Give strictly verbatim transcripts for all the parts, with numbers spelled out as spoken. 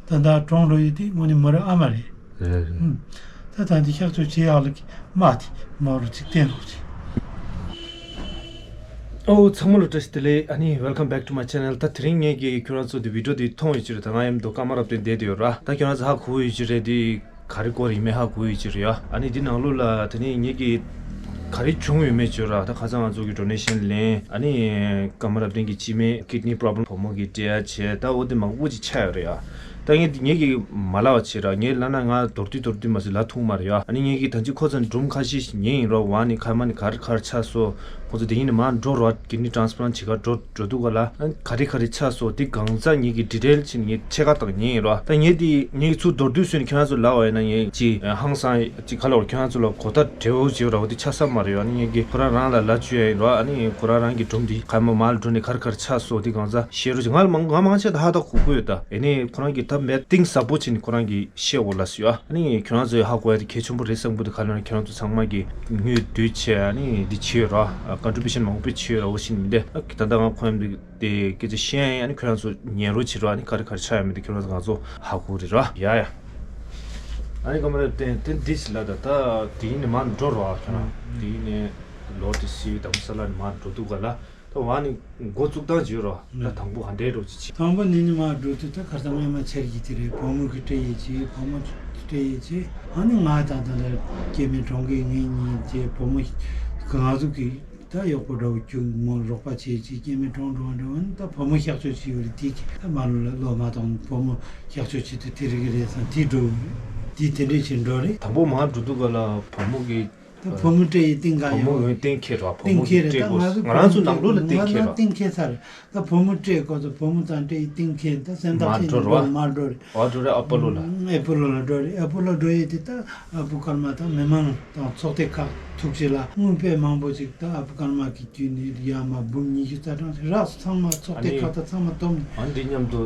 ད་ལྟ་གྲོངས་འགྲོ་ཡི་དེ་དངོས་གནས་མོ་རང་ཨ་མ་རེད། རེད་རེད། ཨུམ། ད་ད་འདི་གཤག་བཅོས་བྱེད་ཡག་ལ་གི་མ་དེ་མ་རུ་ཅིག་བསྟན་རོགས་གྱིས། ཨོ་ཚང་མ་ལ་བཀྲ་ཤིས་བདེ་ལེགས། ཨ་ནི་welcome back to my channel། ད་དེ་རིང་ངས་ཀྱིས་ཁྱོད་རང་ཚོ་འདི་བི་ཌི་ཡོ་འདི་མཐོང་ཡོད་ཀྱི་རེད། ད་ང་ཡིན་མདོ་ཀ་མ་རབ་སྟེང་བསྡད་དེ་ཡོད་ར། ད་ཁྱོད་རང་ཚོ་ཧ་གོ་ཡོད་ཀྱི་རེད། འདི་ག་རེ་སྐོར་ཡིན་མིན་ཧ་གོ་ཡོད་ཀྱི་རེད་ཡ། ཨ་ནི་འདི་ནང་ལོགས་ལ་དེ་ནི་ངས་ཀྱིས་ག་རེ་བྱུང་ཡོད་མེད་བརྗོད་ར། ད་ཁ་སང་ང་ཚོ་གི་ཌོ་ནེ་ཤན་ལེན། ཨ་ནི་ཀ་མ་རབ་སྟེང་གི་སྤྱི་མེད་ཀིཌ་ནི་པྲོབ་ལེམ་བུ་མོ་གི་སྤྲད་ཡ་བྱས། ད་འོ་དེ་མང་པོ་ཅིག་ཆགས་ཡོད་རེད་ཡ། ད་ངས་འདི་ངས་ཀྱིས་མ་ལབ་པ་བྱས་ར། ངས་ལབ་ན་ང་མདོར་བསྡུས་མདོར་བསྡུས་མ་ཟད་ལབ་ཐུབ་མ་རེད་ཡ། ཨ་ནི་ངས་ཀྱིས་ད་ཅི་ཁོ་ཚོ་སྒྲུང་ཁ་ཤས་ཤིག་ཉན་ཡིན་ར། འོ་ཨ་ནི་ཁ་མ་ནི་ག་རེ་ག་རེ་ཆགས་སོང་། ཁོ་ཚོ་དེ་ཡིན་ནི་མར་འགྲོ་ར། ཀིཌ་ནི་ཊ་རན་སི་པ་ལེན་ཊི་བྱེད་ག་འགྲོ་འགྲོ་འདུག་ག་ལ། ཨ་ནི་ག་རེ་ག་རེ་ཆགས་སོང་། དེ་གང་ཚ་ངས་ཀྱིས་ཌི་ཊེལ་བྱས་ནས་ངས་ཕྱེད་ཀ་དག་ཉན་ཡིན་ར། ད་ངས་དེ་ངས་ཚུར་མདོར་བསྡུས་བཟོས་ནས་ཁྱེད་རང་ཚོ་ལབ་པ་ཡིན་ན་ངས་ཅིག་ཧང་སང་ཅིག་ག་ལ་བར་ཁྱེད་རང་ཚོ་ལ་གོ་ཐག་འདྲ་བོ་བྱེད་ར། འོ་དེ་ཆགས་ས་མ་རེད་ཡ། ཨ་ནི་ངས་ཀྱིས་ཁོ་རང་རང་ལ་ལབ་བཅུག་ཡ་ཡིན་ར། ཨ་ནི་ཁོ་རང་རང་གི་སྒྲུང་དེ་ཁ་མ་མར་འགྲོ་ནས་ག་རེ་ག་རེ་ཆགས་སོང་། དེ་གང་ཚ་ཤེས་རོགས་བྱེད། ང་ལ་མང་ང་མང་ཆེ་ད་ཧ་ད་གོ་གི་ཡོད། ད་ཨེ་ནས་ཁོ་རང་གིས་ད་མེད་གཏིང་ཟབ་པོ་བྱས་ནས་ཁོ་རང་གིས་བཤད་འོ་ལ་སུ་ཡ། ཨ་ནི་ཁྱོད་རང་ཚོས་ཧ་གོ་ཡ་དེ་གལ་ཆེན་པོ་རེད་བསམ་གི་འདུག་ག་ལ་ན་ཁྱོད་རང་ཚོ་ཚང་མ་གིས་དངུལ་བསྡུས་བྱས། ཨ་ནི་འདི་བྱས་ཡོད་ར། ཀོན་ཊི་བུ་ཤན་མང་པོ་བྱས་ཡོད་ར། འོ་ཤེས་ནི་མི་འདུག་ད་ད་ལྟ་ང་ཁོ་ཡང་འདི་དེ་སྐད་ཆ་བཤད་ཡ་ཡིན། ཨ་ནི་ཁྱོད་རང་ཚོ་ཉན་རོགས་བྱེད་ར། ཨ་ནི་ག་རེ་ག་རེ་ཆགས་ཡོད་མེད་དེ་ཁྱོད་རང་ཚོ་ང་ཚོ་ཧ་གོ་རེད་ར། ཡ་ཡ། ཨ་ནི་ཀ་མ་ར་བསྟན་དེ་འདི་ཞིག་ལ་ད་ད་དེ་ཡིན་ནི་མར་འགྲོ་ར། ཁྱོད་རང་དེ་ཡིན་ནི་ལོ་དེ་སི་ཝི་དང་ས་ལ་ནི་མར་འགྲོ་འདུག་ག་ལ། ད་འོ་ཨ་ནི་འགོ་བཙུགས་སྟངས་བརྗོད་རོགས། ད་དང་པོ་ག་འདྲའི་རོགས་ཅིག་བྱེད། དང་པོ་ནི་ནི་མར་འགྲོ་དུས་ད་ཁར་ས་སྔོན་མ་ཆེར་གྱི་དེ་རེད། བུ་མོ་གི་སྤྲད་ཡས་ཅིག་བུ་མོ་སྤྲད་ཡས་ཅིག་ཨ་ནི་ང་དང་ད་ལྟ་སྐྱེ་དམན་གྲོངས་ཀྱི་ངེད་གཉིས་ཀྱི་བུ་མོ་གི་ང་ཚོ་གི་ད་གཡོག་པོ་འདྲ་བོ་ཁྱུག་མོ་རོགས་པ་བྱས་ཅིག་སྐྱེ་དམན་གྲོངས་འགྲོ་བ་འདྲ་བོ་ནི་ད་བུ་མོ་གཤག་བཅོས་བྱས་ཡོད་རེད། དེ་གི་ད་མ་ལོ་ལ་ལོ་མ་གཏོང་བུ་མོ་གཤག་བཅོས་བྱེད་དུས་དེ་རིགས་རེད་བསམ་དེ་འགྲོ་དེ་དེ་འདྲས་བྱས་འགྲོ་རེད། དང་པོ་མར་འགྲོ་དུས་ག་ལ་བུ་མོ་གི་ད་བུ་མོ་སྤྲད་ཡས་གཏིང་ག་བུ་མོ་ཡོད། གི་གཏིང་ཁེལ་ར། བུ་གཏིང་མོ་ཁེལ་གི་རེད། སྤྲད་ད་དགོས། ང་ཚོ་ང་རང་ཚོ་ནང་ལོགས་ལ་གཏིང་ཁེལ་ར། གཏིང་ཁེལ་ཚར་རེད། ད་བུ་མོ་སྤྲད་དགོས་ཚོ་བུ་མོ་ཙང་སྤྲད་ཡས་གཏིང་ཁེལ། ད་སེམས་ཐག་མར་ཆད་འགྲོ་འགྲོ་ར། མར་འགྲོ་རེད། མར་འགྲོ་རེད། ཨ་པོ་ལོ་ལ། ཨེ་པོ་ལོ་ལ་འགྲོ་རེད། ཨེ་པོ་ལོ་འགྲོ་ཡས་དེ་ད་ཨ་བུ་ཀརྨ་དང་མི་མང་དང་ཚོགས་སྡེ་ཁག་ཐུག་ཆེ་ལ་དངུལ་དཔེ་མང་པོ་ཅིག་ད་ཨ་བུ་ཀརྨ་གི་རྒྱུད་ནས་ཡར་མར་འབུམ་ཉི་ཤུ་རྩ་གྲངས་ཅིག་རག་སོང་། ཚང་མ་ཚོགས་སྡེ་ཁག་དང་ཚང་མ་བསྡོམས་ནས། ཨ་འདི་མཉམ་དུ་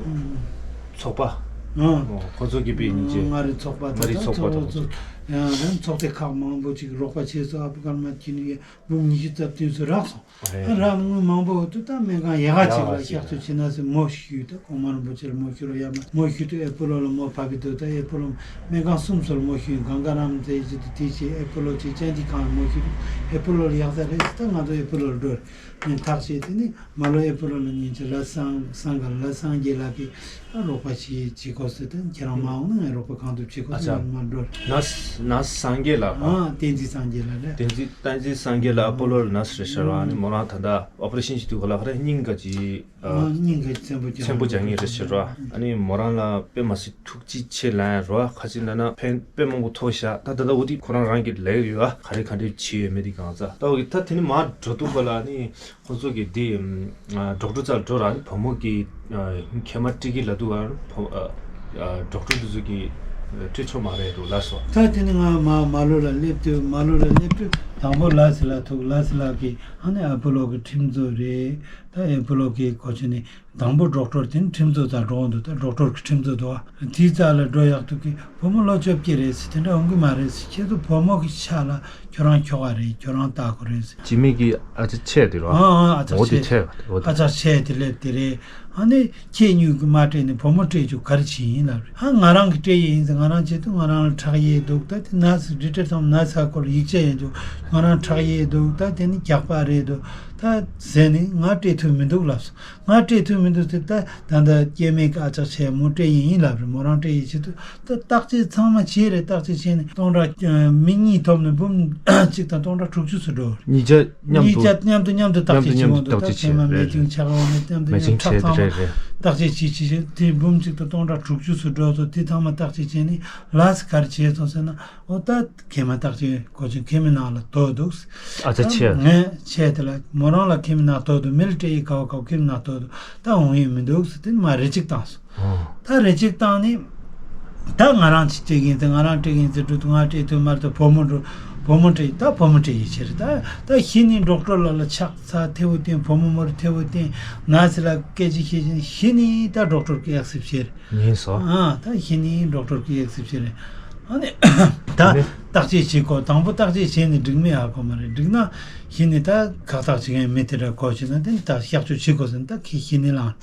ཚོགས་པ། ཨ་ཁོ་ཚོ་གི་པའི་ཉིན་བྱེད། མངའ་རིས་ཚོགས་པ་མངའ་རིས་ཚོགས་པ་དང་ཚོགས་ཚོགས་ཡང་ཚོགས་སྡེ་ཁག་མང་པོ་ཅིག་རོགས་པ་བྱས་སོང་། ཨ་བུ་ཀརྨ་གི་ནི་འབུམ་ཉི་ཤུ་རྩ་བདུན་ཙམ་རག་སོང་། རག་དངུལ་མང་པོ་འདུག་ད་སྨན་ཁང་ཡག་ག་ཅིག་ལ་གཤག་བཅོས་བྱེད་ན་ཟེར་མོ་ཞུས། ད་གོང་མ་རིན་པོ་ཆེ་ལ་མོ་ཞུ་རོགས། ཡར་མར་མོ་ཞུས་དུས་ཨེ་པོ་ལོ་ལ་མོ་ཕབ་པའི་འདུག་ད་ཨེ་པོ་ལོ་སྨན་ཁང་གསུམ་ཙམ་ལ་མོ་ཞུས། གངས་དཀར་རམ་དེ་བྱེད་དུས་དེ་བྱས། ཨེ་པོ་ལོ་བྱས། ཅན་དི་ཁང་ལ་མོ་ཞུས་དུས་ཨེ་པོ་ལོ་ལ་ཡག་ས་རེད་ཟེར། ད་ང་ཚོ་ཨེ་པོ་ལོ་ལ་འགྲོ་རེད། ནས་ཐག་བཅད་དེ་ནས་མ་ལོ་ཨེ་པོ་ལོ་ལ་ཉིན་གཅིག་ལ་སང་སང་ག་ལ་སངས་རྒྱས་ལགས་ཀྱིས་ཨ་རོགས་པ་ཞིག་བྱེད་དགོས་ཟེར། ད་ཁྱེད་རང་མ་འོང་ན་ངས་རོགས་པ་གང་ཐུབ་བྱེད་དགོས་ཟེར། ཨ་ཅག་མར་འགྲོ་རེད། ན་ན་སངས་རྒྱས་ལགས། ཨ་བསྟན་འཛིན་སངས་རྒྱས་ལགས་རེད། བསྟན་འཛིན་བསྟན་འཛིན་སངས་རྒྱས་ལགས་ཨ་པོ་ལོ་ལ་ན་ཟེར་ཤར་བ། ཨ་ནི་མོ་རང་ད་ལྟ་ཨོ་པ་རེ་ཤན་བྱེད་དུས་ག་ལ་ཧ་ར་སྙིང་ག་ཅིག་ཨ་སྙིང་ག་ཅིག་ཚན་པོ་རྒྱག་ཚན་པོ་རྒྱག་མཁན་རེད་ཤར་བ། ཨ་ནི་མོ་རང་ལ་དཔེ་མ་སྲིད་ཐུགས་རྗེ་ཆེ་ལབ་ཡ་རོ། ཁ་ཅིག་ན་ན་ཕན་དཔེ་མང་པོ་ཐོགས་ཤག་ད་ད་ལྟ་འོ་དེ་ཁོ་རང་རང་གི་ལས་ཡོད་ཨ། ག་རེ་ག་འདྲས་བྱས་ཡོད་མེད་དེ་གང་ཟག་ད་འོ་གི་ད་དེ་ནི་མར་འགྲོ་དུས་ག་ལ་ཨ་ནི་ཁོ་ཚོ་གི་དེ་ཨ་ཌོག་ཊར་རྩ་ལ་འགྲོ་ར། ཨ་ནི་བུ་མོ་གི་ཨ་མཁལ་མ་སྤྲད་ཀྱི་ལབ་དུས་ག་ལ་བུ་ཨ་ཨ་ཌོག་ཊར་དེ་ཚོ་གི་སྤྲད་ཆོག་མ་རེད་འགྲོ་ལབ་སོང་། ད་དེ་ནི་ང་མ་མ་ལོ་ལ་སླེབས་དུས་མ་ལོ་ལ་སླེབས་དུས་དང་པོ་ལ་སི་ལ་ཐུག་ལ་སི་ལ་གི་ཨ་ནི་ཨ་པོ་ལོ་གི་ཁྲིམས་བཟོ་རེད། ད་ཨ་པོ་ལོ་གི་གོ་ཆེ་ནི། དང་པོ་ཌོག་ཊར་དེ་ནི་ཁྲིམས་བཟོ་དང་འགྲོ་འདུག་ད་ཌོག་ཊར་གི་ཁྲིམས་བཟོ་འདུག་ཨ། དེའི་རྩ་ལ་འགྲོ་ཡག་དུས་ཀྱི་བུ་མོ་ལོ་བཅོ་བརྒྱད་རེད་ཟེར། དེ་འདྲ་འོང་གི་མ་རེད་ཟེར། ཁྱེད་ཚོ་བུ་མོ་གི་ཆ་ལ་ཁྱོད་རང་ཁྱོ་ག་རེད། ཁྱོད་རང་ལྟ་དགོས་རེད་ཟེར། སྤྱི་མི་གི་ཨ་ཅག་ཆེ་དེ་རོ། ཨ་ཨ་ཨ་ཅག་འོ་དེ་ཆེ། ཆེ་འོ་དེ། ཨ་ཅག་ཆེ་དེ་སླེབས་དེ་རེད། ཨ་ནི་ཁྱེད་གཉིས་ཀྱིས་མ་སྤྲད་ནས་བུ་མོ་སྤྲད་རྒྱུ་ག་རེ་བྱས་ཡིན་ལབ་རེད། ཨ་ང་རང་གིས་སྤྲད་ཡས་ཡིན་ཟེར། ང་རང་བྱེད་དུས་ང་རང་ལ་ཁྲག་ཡས་འདུག་ད་དེ་ན་ཟེར་རི་ཊེར་དང་ན་ཟེར་སྐོར་ཡིག་ཆ་ཡིན་འདུག་ང་རང་ཁྲག་ཡས་འདུག་ད་དེ་ནི་རྒྱགས་པ་རེད་འདུག་ད་ཟེར་ནས་ང་སྤྲད་ཐུབ་མི་འདུག་ལབ་སོང་། ང་སྤྲད་ཐུབ་མི་འདུག་ཟེར། ད་ད་ལྟ་སྐྱེ་དམན་གྱི་ཨ་ཅག་ཆེ་མོ་སྤྲད་ཡིན་ཡིན་ལབ་རེད། མོ་རང་སྤྲད་ཡིན་བྱེད་དུས་ད་བརྟག་དཔྱད་ཚང་མ་བྱས་རེད། བརྟག་དཔྱད་བྱས་ནས་སྟོང་ཕྲག་མི་གཉིས་ཐོབ་ནས་འབུམ་གཅིག་དང་སྟོང་ཕྲག་དྲུག་ཅུ་ཙམ་འགྲོ་རེད། གཉིས་ཆ་མཉམ་གཉིས་དུ་ཆ་མཉམ་དུ་མཉམ་དུ་བརྟག་དཔྱད་མཉམ་དུ་བྱེད་དགོས་མཉམ་དུ་འདུག་བརྟག་ད་དཔྱད་ཚང་མ་བྱས་མེ་ཆིང་ཆགས་པ་མེད་མཉམ་དུ་མེ་མཉམ་ཆིང་ཁྲག་བྱས་ཚང་དེ་མ་རེད་རེད། བརྟག་དཔྱད་བྱས་བྱས་བྱས་དེ་འབུམ་གཅིག་དང་སྟོང་ཕྲག་དྲུག་ཅུ་ཙམ་འགྲོ་སོང་། དེ་ཚང་མ་བརྟག་དཔྱད་བྱས་ནས་ལ་སི་ག་རེ་བྱས་སོང་ཟེར་ན། འོ་ད་མཁལ་མ་བརྟག་དཔྱད་གོ་ཆེ་མཁལ་མའི་ནང་ལ་དོག་འདུག་ཨ་ཅག་ཆེ། ངས་ཆེ་དེ་ལ་མོ་རང་ལ་མཁལ་མའི་ནང་དོག་འདུག་མི་ལ་སྤྲད་ཡས་ག་བ་ག་བ་མཁལ་མའི་ནང་དོག་འདུག་ད་འོང་ཡས་མི་འདུག་ཟེར། དེ་མ་རེ་གཅིག་བཏང་སོང་། ཨོ། ད་རེ་གཅིག་བཏང་ནས་ད་ང་རང་ཅིག་སྤྲད་ཀྱིན་ཟེར། ང་རང་སྤྲད་ཀྱིན་ཟེར་འགྲོ་དུས་ང་སྤྲད་ཐུབ་མ་རེད། ད་བུ་མོ་འགྲོ་བུ་མོ་སྤྲད་ད་བུ་མོ་སྤྲད་ཡས་ཆེ་རེད། ད་ད་གཞི་ནས་ཌོག་ཊར་ལགས་ལ་ཕྱག་འཚལ་ཐེ་བོ་བསྟན། བུ་མོ་མོ་རེ་ཐེ་བོ་བསྟན་ན་ཟེར་ལ་སྐད་ཆ་བཤད་བཞིན་གཞི་ནས་ད་ཌོག་ཊར་གི་ཨེག་སེབ་བྱས་རེད། ཡིན་སོ། ཨ་ད་གཞི་ནས་ཌོག་ཊར་གི་ཨེག་སེབ་བྱས་རེད། ཨ་ནི། ད་ནི་བརྟག་དཔྱད་བྱེད་དགོས། དང་པོ་བརྟག་དཔྱད་བྱས་ནས་འགྲིག་མེད་ཧ་གོ་མ་རེད། འགྲིག་ན་གཞི་ནས་ད་ཁག་ཐག་བྱེད་མཁན་མི་དེ་འདྲ་གོ་བྱས་ན་དེ་ནི་ད་གཤག་བཅོས་བྱེད་དགོས་ཟེར་ན་ད་ཁོས་གཞི་ནས་ལངས།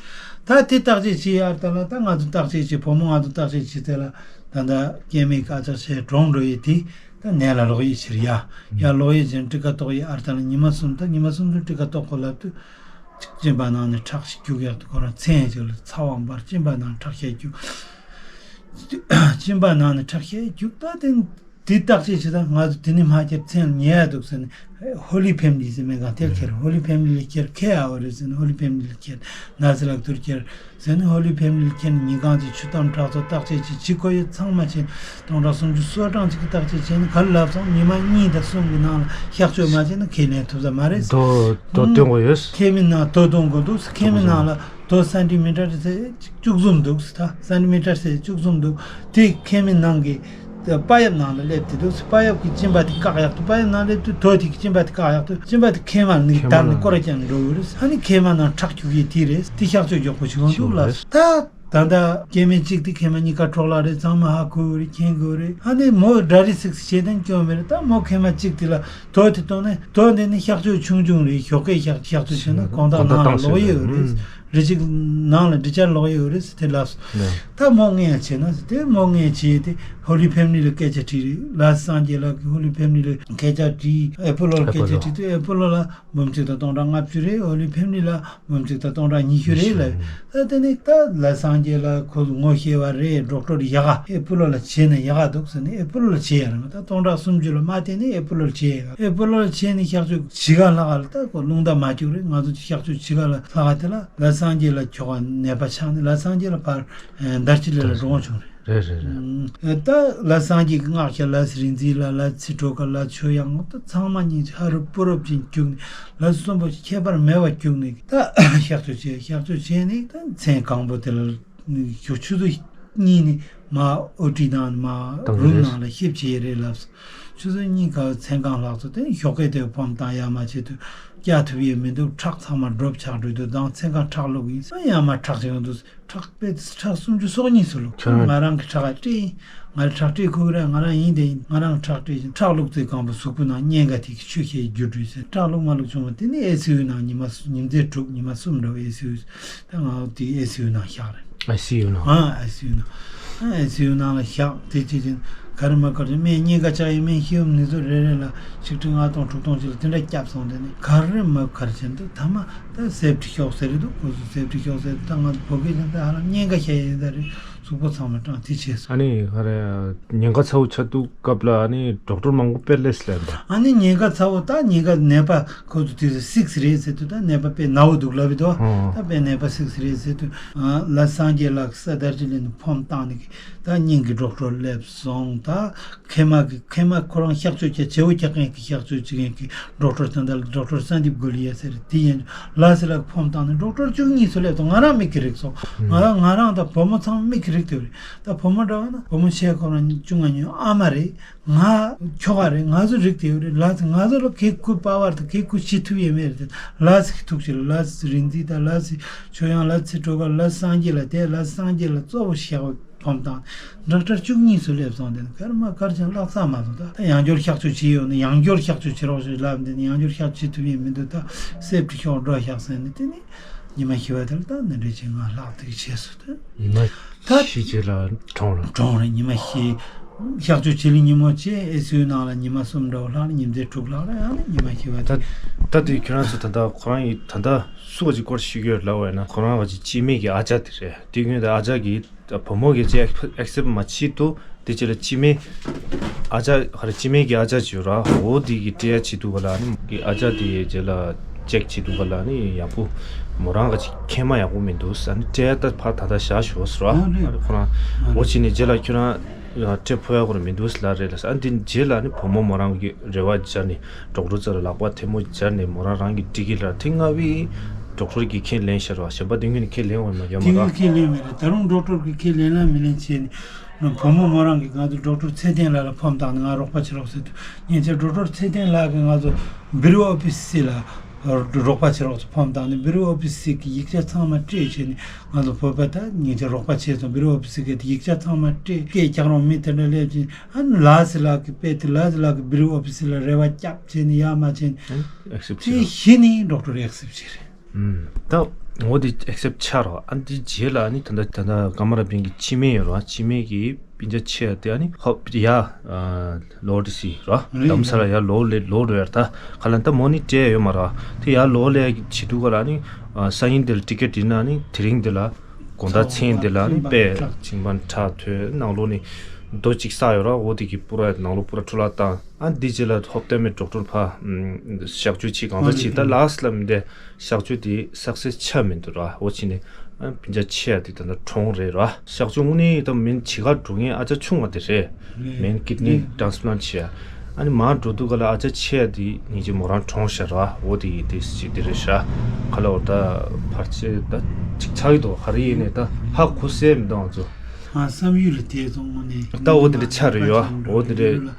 ད་དེ་བརྟག་དཔྱད་བྱས་ཡར་ད་ལ་ད་ང་ཚོ་བརྟག་དཔྱད་བྱས། བུ་མོ་ང་ཚོ་བརྟག་དཔྱད་བྱས་ཚེ་ལ་ད་ད་སྐྱེ་དམན་གྱི་ཨ་ཅག་བྱས་གྲོངས་འགྲོ་ཡི་དེ། ད་ནད་ལ་ལོག་ཡི་ཕྱིར་ཡ། ཡ་ལོག་ཡི་ཕྱིར་སྤྲི་ཀ་གཏོགས་ཡི་ཨར་ད་ལ་ཉི་མ་གསུམ། ད་ཉི་མ་གསུམ་དུ་སྤྲི་ཀ་གཏོགས་གོ་ལབ་དུས། གཅིན་པ་ནང་ནས་ཁྲག་ཞིག་རྒྱུག་ཡག་དུས་ཁོ་རང་མཚན་ཞིག་ལ་ཚ་བ་འབར། གཅིན་པ་ནང་ཁྲག་ཤས་རྒྱུག་གཅིན་པ་ནང་ནས་ཁྲག་ཤས་རྒྱུག་ད་དེ་དེ་བརྟག་དཔྱད་བྱེད་ད་ང་ཚོ་དེ་ནས་མ་ཁྱབ་མཚན་ཉེ་ཡ་འདུག་ཟེར་ནས་ཧོ་ལི་ཕེ་མི་ལི་ཟེར་སྨན་ཁང་དེར་ཁྱེར། ཧོ་ལི་ཕེ་མི་ལི་ཁྱེར་ཁེ་ཨ་བ་རེད་ཟེར་ནས་ཧོ་ལི་ཕེ་མི་ལི་ཁྱེར་ན་ཟི་ལག་ཐུར་ཁྱེར། ཟེར་ནས་ཧོ་ལི་ཕེ་མི་ལི་ཁྱེར་ནས་ཉིན་གང་ཅིག་ཆུ་དམ་དྲག་ཚོ་བརྟག་དཔྱད་ཅིག་བྱེད་དགོས་ཡོད། ཚང་མ་བྱས་སྟོང་ཕྲག་སུམ་ཅུ་སོ་གྲངས་ཅིག་གི་བརྟག་དཔྱད་བྱས་ནས་ག་རེ་ལབ་སོང་། ཉི་མ་གཉིས་དང་གསུམ་གྱི་ནང་ལ་གཤག་བཅོས་མ་བྱས་ན་ཁས་ལེན་ཐུབ་ས་མ་རེད། རྡོ་རྡོ་སྟོན་དགོས་ཡོད། ཁེ་མི་ནང་རྡོ་སྟོན་དགོས་འདུག་ཁེ་མི་ནང་ལ་རྡོ་སན་ཏི་མི་ཊར་ཚེ་བཅུ་གསུམ་འདུག་ད་སན་ཏི་མི་ཊར་ཚེ་བཅུ་གསུམ་འདུག་དེ་ཁེ་མི་ནང་གི་པ་ཡབ་ནང་ལ་སླེབས་ཏེ་འདུག་པ་ཡབ་ཀྱི་གཅིན་པ་དེ་བཀག་ཡག་ཏུ། པ་ཡབ་ནང་སླེབས་དུས་རྡོ་དེ་གི་གཅིན་པ་དེ་བཀག་ཡག་ཏུ། གཅིན་པ་དེ་ཁེ་མ་ནི་ཁེ་མ་དར་ནས་ནང་སྐོར་ར་ཀྱང་འགྲོ་གི་རེད། ཨ་ནི་ཁེ་མ་ནང་ཁྲག་རྒྱུག་ཡས་དེ་རེད། དེ་གཤག་བཅོས་མགྱོགས་པོ་བྱེད་དགོས་འདུག་ལབ། ད་ད་ལྟ་སྐྱེ་དམན་གཅིག་དེ་ཁེ་མ་གཉིས་ཀ་འཕྲོག་བརླག་རེད། ཚང་མ་ཧ་གོ་གི་རེད། མཁྱེན་གི་རེད། ཨ་ནི་མོ་ཌ་རི་སིག་སི་བྱེད་དན་སྐྱོན་མེད་རེད། ད་མོ་ཁེ་མ་གཅིག་དེ་ལ་རྡོ་དེ་གཏོང་ནས་རྡོ་འདི་ནི་གཤག་བཅོས་ཆུང་ཆུང་རེད། ཞོགས་ཀས་གཤག་གཤག་བཅོས་བྱས་ན་དགོང་དག་ནང་ལ་ལོག་ཡས་ཡོད་རེད། རི་གཅིག་ནང་ལ་འདྲི་བྱར་ལོག་ཡོད་རེད་ཟེར་དེ་ལབ་སོང་། ད་མོ་ངས་བྱས་ན་ཟེར་དེ་མོ་ངས་བྱས་ཏེ་ཧོ་ལི་ཕེ་མི་ལི་ལ་སྐད་ཆ་དྲིས་རེད། ལ་སངས་རྒྱས་ལགས་ཀྱིས་ཧོ་ལི་ཕེ་མི་ལི་ལ་སྐད་ཆ་དྲིས། ཨེ་པོ་ལོ་ལ་སྐད་ཆ་དྲིས་དུས་ཨེ་པོ་ལོ་ལ་འབུམ་གཅིག་དང་སྟོང་ཕྲག་ལྔ་བཅུ་རེད། ཧོ་ལི་ཕེ་མི་ལི་ལ་འབུམ་གཅིག་དང་སྟོང་ཕྲག་ཉི་ཤུ་རེད་ལབ། ད་དེ་ནས་ད་ལ་སངས་རྒྱས་ལགས་ཁོ་ངོ་ཤེས་པ་རེད། ཌོག་ཊར་ཡག་ག་ཨེ་པོ་ལོ་ལ་བྱས་ན་ཡག་ག་འདུག་ཟེར་ནས་ཨེ་པོ་ལོ་ལ་བྱས་ཡ་རེད། ད་སྟོང་ཕྲག་སུམ་ཅུ་ལ་མ་བརྟེན་ནས་ཨེ་པོ་ལོ་ལ་བྱས་ཡ། ཨེ་པོ་ལོ་ལ་བྱས་ནས་གཤག་བཅོས་བྱེད་ག་ལྷག་ག་ལ་ད་ཁོ་རླུང་རྟ་མ་བཅུག་རེད། ང་ཚོ་གཤག་བཅོས་བྱེད་ག་ལ་ལྷག་ག་དེ་ལ་ལ་སངས་རྒྱས་ལགས་ཁྱོ་ག་ནད་པ་ཆགས་ནས་ལ་སངས་རྒྱས་ལགས་ཕར་ཨེ་དར་སྤྱི་ལ་ལ་འགྲོ་འོང་བྱུང་རེད། རེད་རེད་རེད། ཨ་ད་ལ་སངས་རྒྱས་ཀྱི་སྔགས་ཤ་ལ་སི་རིག་འཛིན་ལ་ལ་སི་ཁྲོ་ཀ་ལ་ཆོས་དབྱངས་ད་ཚང་མ་གཉིས་ཧ་རུ་པུ་རབ་ཅིག་བཅུག་ནས་ལ་སི་གསོན་པོ་ཁྱད་པར་མེད་པ་བཅུག་ནས་ད་གཤག་བཅོས་བྱས། གཤག་བཅོས་བྱས་ནས་ད་མཚན་གང་པོ་དེ་ལ་ཞོགས་ཆུ་ཚོད་གཉིས་ནས་མ་ཨོ་ཊི་ནང་ནས་མ་དང་རུམ་རེད། ནང་ལ་ཤིབ་བྱས་རེད་ལབ་སོང་། ཆུ་ཚོད་གཉིས་ཀ་མཚན་གང་ལྷག་ཚོ་དེ་ཞོགས་ཀས་དེ་ཕོམ་བཏང་ཡ་མ་བྱེད་དུས་སྐྱ་ཐུབ་ཡས་མི་འདུག་ཁྲག་ཚང་མ་ཌོབ་ཆགས་འགྲོ་དུས་དང་མཚན་གང་ཁྲག་བླུགས་ཡིན་ས་ཡ་མ་ཁྲག་ཅིག་འདུག་ཁྲག་དཔེ་ཁྲག་སུམ་ཅུ་སོ་གཉིས་སུ་ལུག་ཁྱོད་ང་རང་གི་ཁྲག་སྤྲད་ཡིན། ང་རང་ཁྲག་སྤྲད་ཁུག་རེད། ང་རང་ཡིན་དེ་ཡིན། ང་རང་ཁྲག་སྤྲད་ཡིན། ཁྲག་བླུགས་ཚེ་གང་པོ་གཟུགས་པོ་ནང་གཉན་ཁ་ཐིག་གི་ཆུ་ཤས་རྒྱུ་འགྲོས་ཟེར། ཁྲག་བླུགས་མ་བླུགས་བྱུང་བ་དེ་ནི་ཨེ་སི་ཡུ་ནང་ཉི་མ་ཉིན་མཚན་དྲུག་ཉི་མ་གསུམ་འདྲ་བོ་ཨེ་སི་ཡུ། ད་ང་དེ་ཨེ་སི་ཡུ་ནང་བཞག་རེད། ཨེ་སི་ཡུ་ནང་། ཨ་ཨེ་སི་ཡུ་ནང་། ཨ་ཨེ་སི་ཡུ་ནང་ལ་བཞག་དེ་ཅི་ཅི་ག་རེ་མ་ག་རེ་སྨན་གཉན་ཁ་ཆག་ཡིན་སྨན་ཤི་བོ་ནི་ཚོ་རེ་རེ་ལ་ཆིག་ཁྲི་ལྔ་སྟོང་དྲུག་སྟོང་ཅིག་ལ་དེ་འདྲ་བརྒྱབ་སོང་། དེ་ནི་ག་རེ་མ་ག་རེ་བྱས་འདུག་ད་མ་ད་སེབ་ཏི་ཤོག་ཟེར་རེད་འདུག་ཁོ་ཚོ་སེབ་ཏི་ཤོག་ཟེར། ད་ང་ཚོ་བོད་སྐད་ཀྱང་ད་ཧ་ལམ་གཉན་ཁ་ཤས་ཡིན་ས་རེད། གཟུགས་པོ་ཚང་མ་སྐྲངས་དེ་བྱས་སོང་། ཨ་ནི་ག་རེ་ཉེན་ཁ་ཚ་བོ་ཆགས་དུས་སྐབས་ལ་ཨ་ནི་ཌོག་ཊར་མང་པོ་དཔེ་སླེབས་སླེབས་འདུག་ཨ་ནི་ཉེན་ཁ་ཚ་བོ་ད་ཉེན་ཁ་ནད་པ་ཁོ་ཚོ་དུས་སུ་སིག་སི་རེད་ཟེར་དུས་ད་ནད་པ་དཔེ་ན་བོ་འདུག་ལབ་ཡོད་དོ། ཨོ། ད་དཔེ་ནད་པ་སིག་སི་རེད་ཟེར་དུས་ཨ་ལ་སངས་རྒྱས་ལགས་ས་དར་ཅི་ལིན་ཕོམ་བཏང་ནས་ད་སྙིང་གི་ཌོག་ཊར་སླེབས་སོང་། ད་མཁལ་མ་གི་མཁལ་མ་ཁོ་རང་གཤག་བཅོས་བྱས་བྱེའུ་རྒྱག་མཁན་གྱི་གཤག་བཅོས་བྱེད་མཁན་གྱི་ཌོག་ཊར་ད་ལྟ་ཌོག་ཊར་སན་དིབ་གོ་ལི་ཡ་ཟེར་དེ་ཡིན། ལ་སི་ལགས་ཕོམ་བཏང་ནས་ཌོག་ཊར་བཅུ་གཉིས་སུ་སླེབས་སོང་། ང་རང་མིག་གིས་རིག་སོང་། ང་རང་ང་རང་དང་བུ་མོ་ཚང་མ་མིག་གིས་རིག་བསྡད་རེད། ད་བུ་མོ་འདྲ་བ་ན་བུ་མོ་ཆེ་ཁོ་རང་བཅུ་ལྔ་ཉོན་ཨ་མ་རེད། ང་ཁྱོ་ག་རེད། ང་ཚོ་རིག་བསྡད་ཡོད་རེད། ལ་སི་ང་ཚོ་ལ་གེ་ཁུ་པ་ཝར་དང་གེ་ཁུ་ཤི་ཐུབ་ཡས་མེད་རེད། ལ་སི་གི་ཐུག་ཆེ་ལ་སི་རིན་ཙི་དང་ལ་སི་ཆོས་དབྱངས་ལ་སི་གྲོ་ག་ལ་སི་སངས་རྒྱས་ལ་དེ་ལ་སི་སངས་རྒྱས་ལ་གཙོ་བོ་བཞག་ཕོམ་བཏང་། ཌོག་ཊར་བཅུ་གཉིས་སུ་སླེབས་སོང་། དེ་ནི་གར་མ་གར་ཅང་ལྷག་ས་མ་སོང་། ད་ད་ཡང་བསྐྱར་གཤག་བཅོས་བྱས་ཡོང་ན་ཡང་བསྐྱར་གཤག་བཅོས་བྱེད་རོགས་ཞེས་ལབ། དེ་ནི་ཡང་བསྐྱར་གཤག་བཅོས་བྱེད་ཐུབ་ཡས་མི་འདུག་ད་སེབ་ཏི་ཤོག་འགྲོ་བཞག་ཟེར་ནས་དེ་ནི་ཉི་མ་བཞི་བ་དེར་ད་ནི་འདྲ་བྱས་ང་ལྷག་ཐིག་བྱས་སོང་། དེ་ཉི་མ་ད་བཞི་རྗེས་ལ་གྲོངས་རེད། གྲོངས་རེད། ཉི་མ་བཞི། གཤག་བཅོས་བྱེད་ལས་ཉིན་མོ་བྱས་ཨེ་སི་ཡུ་ནང་ལ་ཉི་མ་གསུམ་འདྲ་བོ་ལྷག་ལ་ཉིན་མཚན་དྲུག་ལྷག་ལ་ཡང་ནི་ཉི་མ་བཞི་བ་ད་དེ། ད་དེ་ཁྱོད་རང་ཚོ་ད་ལྟ་ཁོ་རང་ཡིས་ད་ལྟ་སུ་བ་ཅིག་སྐོར་ཞིག་ཡོད་ལབ་པ་ཡིན་ན་ཁོ་རང་བ་ཅིག་སྐྱེ་དམན་གྱི་ཨ་ཅག་དེ་རེད། དེ་སྔོན་དུ་ཨ་ཅག་གིས་བུ་མོ་གིས་ཅིག་ཨེག་སེབ་མ་བྱེད་དུས་དེ་ཅི་ལ་སྐྱེ་དམན་ཨ་ཅག་ཧ་ར་སྐྱེ་དམན་གྱི་ཨ་ཅག་ཅིག་ཡོད་ར། འོ་དེ་གི་སྤྲད་ཡ་བྱེད་དུས་ག་ལ་ནི་གི་ཨ་ཅག་དེ་རྗེས་ལ་ཅེག་བྱེད་དུས་ག་ལ་ནི་ཡག་པོ་མོ་རང་ག་ཅིག་མཁལ་མ་ཡག་པོ་མི་འདུག་ས་ནི་སྤྲད་ཡ་ད་ཕ་ད་ད་བཞག་ཞོག་ཟེར་བ། ཨ་ནི་ཁོ་རང་འོ་བྱས་ནས་རྗེས་ལ་ཁྱོད་རང་སྤྲད་ཕོད་ཡ་ཁོ་རང་མི་འདུག་ལབ་རེད་ལ་ས། ཨ་འདི་རྗེས་ལ་ནི་བུ་མོ་མོ་རང་གི་རེ་བ་སྦྱར་ནས་ཌོག་ཊར་ཚོ་ལ་ལག་པ་ཐལ་མོ་སྦྱར་ནས་མོ་རང་རང་གི་ཊི་ཀེ་ཊི་ལ་དེ་སྔ་བའི་ཌོག་ཊར་གྱིས་ཁས་ལེན་ཤར་བ་གཞན་པ་དེ་སྔོན་ནས་ཁས་ལེན་འོང་མ་ཡོད་མ་དེ་ར། སྔ་ཁས་ལེན་མེད་རེད། ད་རུང་ཌོག་ཊར་གྱིས་ཁས་ལེན་ལ་མི་ལེན་བྱས་ནས་བུ་མོ་མོ་རང་གིས་ང་ཚོ་ཌོག་ཊར་ཚེ་བརྟན་ལགས་ལ་ཕོམ་བཏང་ནས་ང་རོགས་པ་བྱེད་རོགས་ཟེར་དུས་ཉིན་ཆད་ཌོག་ཊར་ཚེ་བརྟན་ལགས་ཀྱིས་ང་ཚོ་བི་རུ་ཨོ་ཕི་སི་ལ། རོགས་པ་བྱེད་རོགས་ཚོ་ཕོམ་བཏང་ནས་བི་རི་ཨོ་ཕི་སི་གི་ཡིག་ཆ་ཚང་མ་སྤྲད་བྱས་ནས། ང་ཚོ་བོད་པ་ད་ཉིན་ཆ་རོགས་པ་བྱས་སོང་། བི་རི་ཨོ་ཕི་སི་གི་ཡིག་ཆ་ཚང་མ་སྤྲད། སྐད་རྒྱག་རོགས་མི་དེ་འདྲ་སླེབས་ཀྱིན་ཨ་ནི་ལ་སི་ལག་གི་དཔེ་དེ་ལ་སི་ལག་གི་བི་རི་ཨོ་ཕི་སི་ལ་རེ་བ་བརྒྱབ་བྱས་ནས་ཡ་མ་བྱས་ནས། ཨེག་སེབ་བྱས་དེ་རོགས། གཞི་ནས་ཌོག་ཊར་ཨེག་སེབ་བྱས་རེད། ད་འོ་དེ་ཨེག་སེབ་ཆགས་རོགས། ཨ་འདི་རྗེས་ལ་ཨ་ནི་ད་ལྟ་ད་ལྟ་ཀ་མ་ར་བན་གི་སྤྱི་མེ་ཡོད་རོགས། སྤྱི་མེ་གི་སྤུན་ཀྱག་ཆེ་ཡ་དེ་ཨ་ནི་ཧོབ་ཡ་ལོ་ཌི་སི་རོགས། རེད། དམ་ས་ལ་ཡ་ལོ་ལེ་ལོ་འགྲོ་ཡར་ད་ཁ་ལ་ད་མོ་ནི་སྤྲད་ཡོད་མ་རོགས། དེ་ཡ་ལོ་ལེ་བྱེད་དུས་ག་ལ་ཨ་ནི་ས་ཡིན་དེ་ལ་ཊི་ཀེ་ཊི་ཡིན་ན་ཨ་ནི་དེ་རིང་དེ་ལ་དགོང་དག་མཚན་དེ་ལ་ཨ་ནི་དཔེ་ཅིང་པན་ཁྲག་ཐོན་ནང་ལོགས་ནི་རྡོ་གཅིག་བསགས་ཡོད་རོགས། འོ་དེ་གི་པུ་ར་ནང་ལོགས་པུ་ར་འཕྲོ་བརླག་བཏང་། ཨ་འདི་རྗེས་ལ་ཧོབ་སྟོན་མེད་ཌོག་ཊར་ཕ་གཤག་བཅོས་བྱེད་གང་ཚ་བྱེད། ད་ལགས་སོ་ལབ་མི་འདི་གཤག་བཅོས་དེ་སག་སེ་སི་ཆགས་མི་འདུག་ར། འོ་ཕྱིན་ནས་ཨ་སྤུན་ཀྱག་ཆེ་ཡ་དེ་ད་ལྟ་གྲོངས་རེད་ར། གཤག་བཅོས་དངོས་གནས་ད་མིན་བྱེད་ག་འགྲོ་མཁན་ཨ་ཅག་ཆུང་བ་དེ་རེད། མིན་ཀིཌ་ནི་ཊེན་སི་པ་ལན་ཊི་བྱེད་ཡ། ཨ་ནི་མར་འགྲོ་དུས་ག་ལ་ཨ་ཅག་ཆེ་ཡ་དེ་ཉིན་གཅིག་མོ་རང་གྲོངས་ཤག་ར། འོ་དེ་ཡིན་དེ་ཅིག་དེ་རེད་ཤག་ག་ལ་འོ་ད་ཕར་ཆེ་ད་ཅིག་ཆགས་ཡོད་དོ། ག་རེ་ཡིན་ནས་ད་ཧ་གོ་སེ་མི་འདུག་ང་ཚོ། ང་བསམ་ཡུལ་ལ་དེ་ཚོ་དངོས་གནས་ད་འོ་དེ་འདྲ་ཆགས་རེད་ཡོད། འོ་དེ་འདྲ།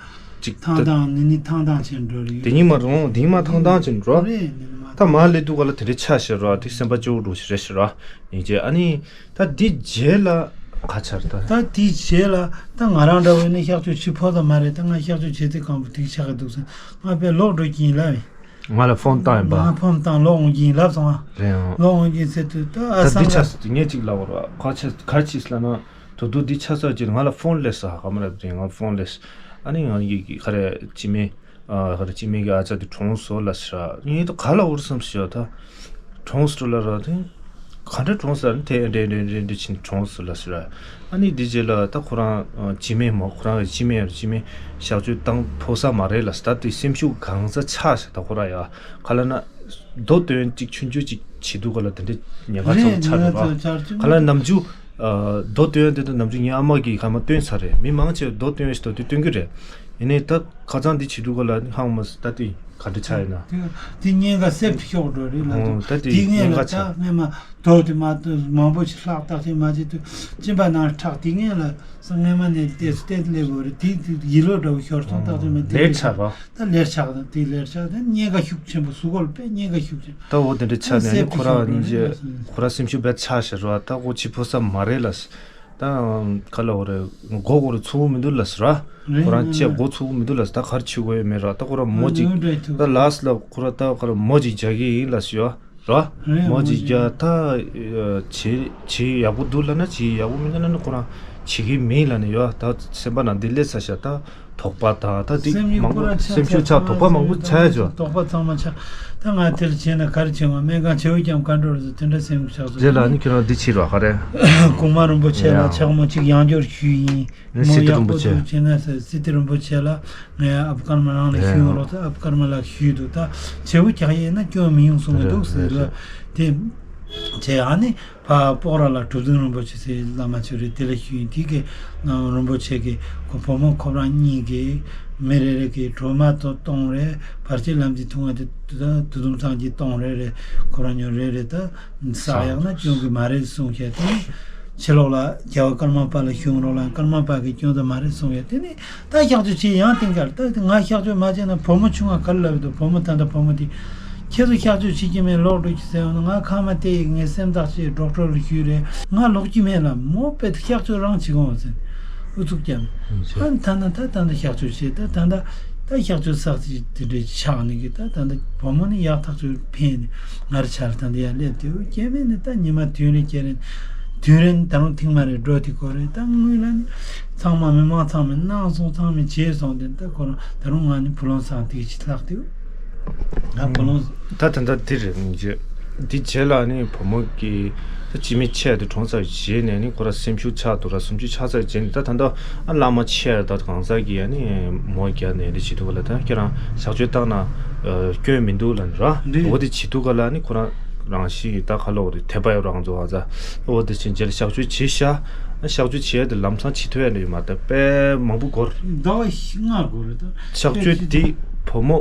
ཅིག་ཐང་ཐང་ནི་ནི་ཐང་ཐང་ཆེན་འགྲོ་རེད། དེ་ཉིན་མ་རུང་དེ་ཉིན་མ་ཐང་ཐང་ཆེན་འགྲོ། རེད་ནི་མ། ད་མ་སླེབས་དུས་ག་ལ་དེ་འདྲའི་ཆ་ཤར་ར། དེ་སེམས་པ་སྐྱོ་བོ་འགྲོ་ཞིག་རེད་ཤི་ར། ཡིན་གྱི་ཨ་ནི་ད་འདི་རྗེས་ལ་ག་ཆར་ད། ད་དེའི་རྗེས་ལ་ད་ང་རང་འདྲ་བོ་ནི་གཤག་བཅོས་བྱེད་ཕོད་ས་མ་རེད། ད་ང་གཤག་བཅོས་བྱེད་དུས་གང་པོ་དེ་ཆགས་ཀྱི་འདུག་ཟེར། ང་དཔེ་ལོག་འགྲོ་གྱིན་ལབ་ཡིན། ང་ལ་ཕོན་བཏང་ཡིན་པ། ང་ཕོན་བཏང་ལོག་འོང་གྱིན་ལབ་སོང་ང་། རེད་ཨང་། ལོག་འོང་གྱིན་ཟེར་དུས་ད་ཨ་ད་སང་འདི་ལ། ཆ་ས་དེ་ངས་ཅིག་ལབ་པ་ར། ག་ཆ་ག་ཅིག་ལབ་ན། དོ་དོ་འདི་ཆ་ས་ཅིག་ང་ལ་ཕོན་སླེབས་ས་ཧ་ག་མ་ར་དེ་ང་ཕོན་སླེབས། ཨ་ནི་ང་གི་གི་ག་རེ་སྤྱི་མེ། ཨ་ག་རེ་སྤྱི་མེ་གི་ཨ་ཅག་དེ་གྲོངས་སོང་ལབ་ཤག་ངས་ད་ག་ལ་འུར་བསམ་ཤག་ད། གྲོངས་སོང་ལབ་ར་དེ། ག་འདྲ་གྲོངས་ས་རེད་དེ་འདྲ་འདྲ་འདྲ་འདྲ་ཕྱིན་གྲོངས་སོང་ལབ་ཤག་ཨ་ནི་འདི་རྗེས་ལ་ད་ཁོ་རང་སྤྱི་མེ་མོ་ཁོ་རང་གི་སྤྱི་མེ་ཡར་སྤྱི་མེ་གཤག་བཅོས་བཏང་ཕོད་ས་མ་རེད་ལབ་ཤག་ད་དེ་སེམས་ཤུགས་གང་ས་ཆག་ཤག་ད་ཁོ་རང་ཡ་ག་ལ་ན། རྡོ་སྟོན་གཅིག་ཆུང་ཆུང་གཅིག་བྱེད་དུས་ག་ལ་དེ་འདྲ་ཉེན་ཁ་ཚང་ཆགས་འདུག་ར། ག་ལ་ནམ་རྒྱུན་རྡོ་སྟོན་དེ་ད་ནམ་རྒྱུན་ངའི་ཨ་མ་གིས་ག་མ་སྟོན་ཚར་རེད། མི་མང་ཆེ་རྡོ་སྟོན་ཞིག་ད་དུས་སྟོན་གི་རེད། ཡིན་ནའི་ད་ཁ་སང་འདི་བྱེད་དུས་ག་ལ་ཧང་མ་ད་དེ་ག་འདྲ་ཆགས་ཡིན་ན། དེ་དེ་ཉེན་ཁ་སེབ་ཏུ་ཤོག་འགྲོ་རེད་ལ། ད་དེ་ཉེན་ཁ་ད་སྔས་མ་རྡོ་དེ་མ་མང་པོ་ཞིག་ལྷག་བཏགས་ཅིག་མ་བྱེད་དུས་གཅིན་པ་ནང་ཁྲག་དེ་ངན་ལ་སྔས་མ་ནས་བལྟས་སུ་བལྟས་སླེབས་དགོས་རེད། དེ་ཡིད་ལོ་འདྲ་བོ་ཤོར་སོང་བཏགས་ཅིག་མ་དེ་ལས་ཆགས་རོ། ད་ལས་ཆགས་དང་དེ་ལས་ཆགས་དང་ཉེན་ཁ་ཤུགས་ཆེན་པོ་གཟུགས་པོར་དཔེ་ཉེན་ཁ་ཤུགས་ཆེན། ད་འོ་དེ་འདྲ་ཆགས་ནས་ནི་ཁོ་ར་ཉིན་རྗེས་ཁོ་ར་སེམས་ཤུགས་བས་ཆག་ཤག་ར། ད་ཁོ་ཕྱི་ཕོ་ས་མ་རེད་ལ། ད་ག་ལ་འོ་རེད། མགོ་སྐོར་ཚུགས་མི་འདུག་ལ་ཟེར་ར། ཁོ་རང་ལྕེ་མགོ་ཚུགས་མི་འདུག་ལ་ཟེར། ད་ག་རེ་བྱེད་དགོས་ཡོད་མེད་ར། ད་ཁོ་ར་མོ་གཅིག་ད་ལ་སི་ལ་ཁོ་ར་ད་ག་རེ་མོ་གཅིག་རྒྱག་གི་ཡིན་ལ་ཟེར་ཡ། ར། མོ་གཅིག་རྒྱག་ད་བྱེད་བྱེད་ཡག་པོ་འདུག་ལ་ན་བྱེད་ཡག་པོ་མི་འདུག་ལ་ན་ཁོ་རང་བྱེད་ཀྱི་མིན་ལ་ནི་ཡ། ད་སེམས་པ་ནང་འདི་སླེབས་ཚར་ཤག་ད་དོགས་པ་དང་ད་དེ་སེམས་ཉིད་མང་པོ་ཁོ་རང་ཆགས་སེམས་ཤུགས་ཆགས་ཆགས་དོགས་པ་མང་པོ་ཆགས་ཡ་ཅོ། དོགས་པ་ཚང་མ་ཆགས། ད་ང་དེར་བྱས་ན་ག་རེ་བྱེད་ང་སྨན་ཁང་བྱེའུ་རྐྱང་ག་འགྲོ་རེད་ཟེར་དེ་འདྲ་སེམས་ཤུགས་ཆགས་སོང་། རྗེས་ལ་ནི་ཁྱོད་རང་འདི་བྱེད་རོགས་ག་རེ། གོང་མ་རིན་པོ་ཆེ་ལ་ཡ། ཕྱག་མོ་གཅིག་ཡང་སྐྱོར་ཞུས་ཡིན། ནི་མོ་སི་ཏི་ཡག་རིན་པོ་པོ་ཆེ། འདུག་བྱས་ན་ཟེར། སི་ཏི་རིན་པོ་ཆེ་ལ་ངས་ཨ་བུ་ཀརྨ་རང་ལ་ཞུས་ཡོང་རོགས་ཟེར། ཨ་བུ་ཀརྨ་ལགས་ཞུས་འདུག་ད་བྱེའུ་རྒྱག་ཡས་ན་སྐྱོན་མི་ཡོང་གསུང་གི་འདུག་ཟེར་ལ། དེ་བྱས་ཨ་ནི་ཕ་སྤོག་ར་ལ་གྲུབ་དོན་རིན་པོ་ཆེ་ཟེར་བླ་མ་ཅིག་རེད། དེ་ལ་ཞུས་ཡིན། དེ་གི་རིན་པོ་ཆེ་གི་ཁོ་བུ་མོ་ཁོ་རང་གཉིས་ཀྱི་མི་རེ་རེ་གི་གྲོ་མ་དང་སྟོང་རེ་བར་ཆད་ལམ་གྱི་ཐུང་བ་དེ་དུ་དུམ་ཚང་གི་སྟོང་རེ་རེ་ཁོ་རང་ཉོ་རེ་རེ་ད། བསགས་ཡག་ན་སྐྱོན་གི་མ་རེད་གསུངས་བྱས། དེ་ནས་ཕྱི་ལོགས་ལ་རྒྱལ་བ་ཀརྨ་པ་ལ་ཞུས་རོགས་ལ་ཀརྨ་པ་གི་སྐྱོན་ད་མ་རེད་གསུངས་བྱས། དེ་ནས་ད་གཤག་བཅོས་བྱས་ཡང་བསྟན་གར་ད་ང་གཤག་བཅོས་མ་བྱས་ན་བུ་མོ་ཆུང་ང་ག་རེ་ལབ་འདུག་བུ་མོ་ད་ལྟ་བུ་མོ་དེ་ཁྱེད་ཚོ་གཤག་བཅོས་བྱེད་ཀྱི་མེད་ལོག་འགྲོ་གི་ཟེར་ཡོང་ན། ང་ཁ་མ་བལྟས་ཡིག་ངས་སེམས་ཐག་བཅད་ཌོག་ཊར་ལ་ཞུས་རེད། ང་ལོག་གི་མེད་ལ་མོ་དཔེ་ད་གཤག་བཅོས་རང་བྱེད་གོ་ཟེར་ཨུ་ཚུགས་བརྒྱབ་ནས། ཨ་ནི་ད་ན་ད་ད་ད་གཤག་བཅོས་བྱས། ད་ད་ད་ད་གཤག་བཅོས་བསགས་ཚེ་དེ་འདྲའི་ཆགས་ནས་གི་ད་ད་ད་བུ་མོ་ནི་ཡག་ཐག་ཆོད་ཕན་ནས་ང་ར་ཆར་ད་འདི་ཡར་སླེབས་དེ་སྐྱེ་དམན་ནི་ད་ཉི་མ་དུས་རེ་སྐྱེ་རེ་དུས་རེ་ད་རུང་ཐེངས་མ་རེ་འགྲོ་དེ་གོ་རེ་ད་དངུལ་ལ་ནི་ཚང་མ་མི་མང་ཚང་མས་གནང་སོང་ཚང་མས་བྱས་སོང་དེ་ད་ཁོ་རང་ད་རུང་ང་ནི་བུ་ལོན་བསགས་དེ་ཅི་ལྷག་དེ་ང་བུ་ལོན། ད་ད་ད་འདི་རེད་མི་རྗེ། འདི་རྗེས་ལ་ནི་བུ་མོ་གི་ད་སྤྱི་མི་ཆེ་དེ་གྲོངས་ཚར་རྗེས་ནས་ནི་ཁོ་ར་སེམས་ཤུགས་ཆག་འདུག་ར། སེམས་ཤུགས་ཆག་ཚར་རྗེས་ནས་ད་ད་ད་ཨ་བླ་མ་ཆེ་ད་གང་ཟག་གི་ཡ་ནི་མོ་རྒྱ་ནས་འདི་བྱེད་འདུག་ག་ལ། ད་ཁྱེད་རང་གཤག་བཅོས་བཏང་ན་སྐྱོན་མི་འདུག་ལ་ནི་ར། འདི་འོ་དེ་བྱེད་འདུག་ག་ལ་ནི་ཁོ་རང་རང་ཤི་ད་ག་ལ་འོ་དེ་དད་པ་ཡོད་རང་ཚོ་ཨ་ཙ། འོ་དེ་ཕྱིན་རྗེས་ལ་གཤག་བཅོས་བྱེད་ཤ། གཤག་བཅོས་བྱེད་ཡ་དེ་ལམ་སང་བྱེད་ཐུབ་ཡ་ནི་ཡོད་མ་ད་དཔེ་མང་པོ་འགོར། ཟླ་བ་ལྔ་འགོར་རེད་ད། གཤག་བཅོས་དེ་བུ་མོ་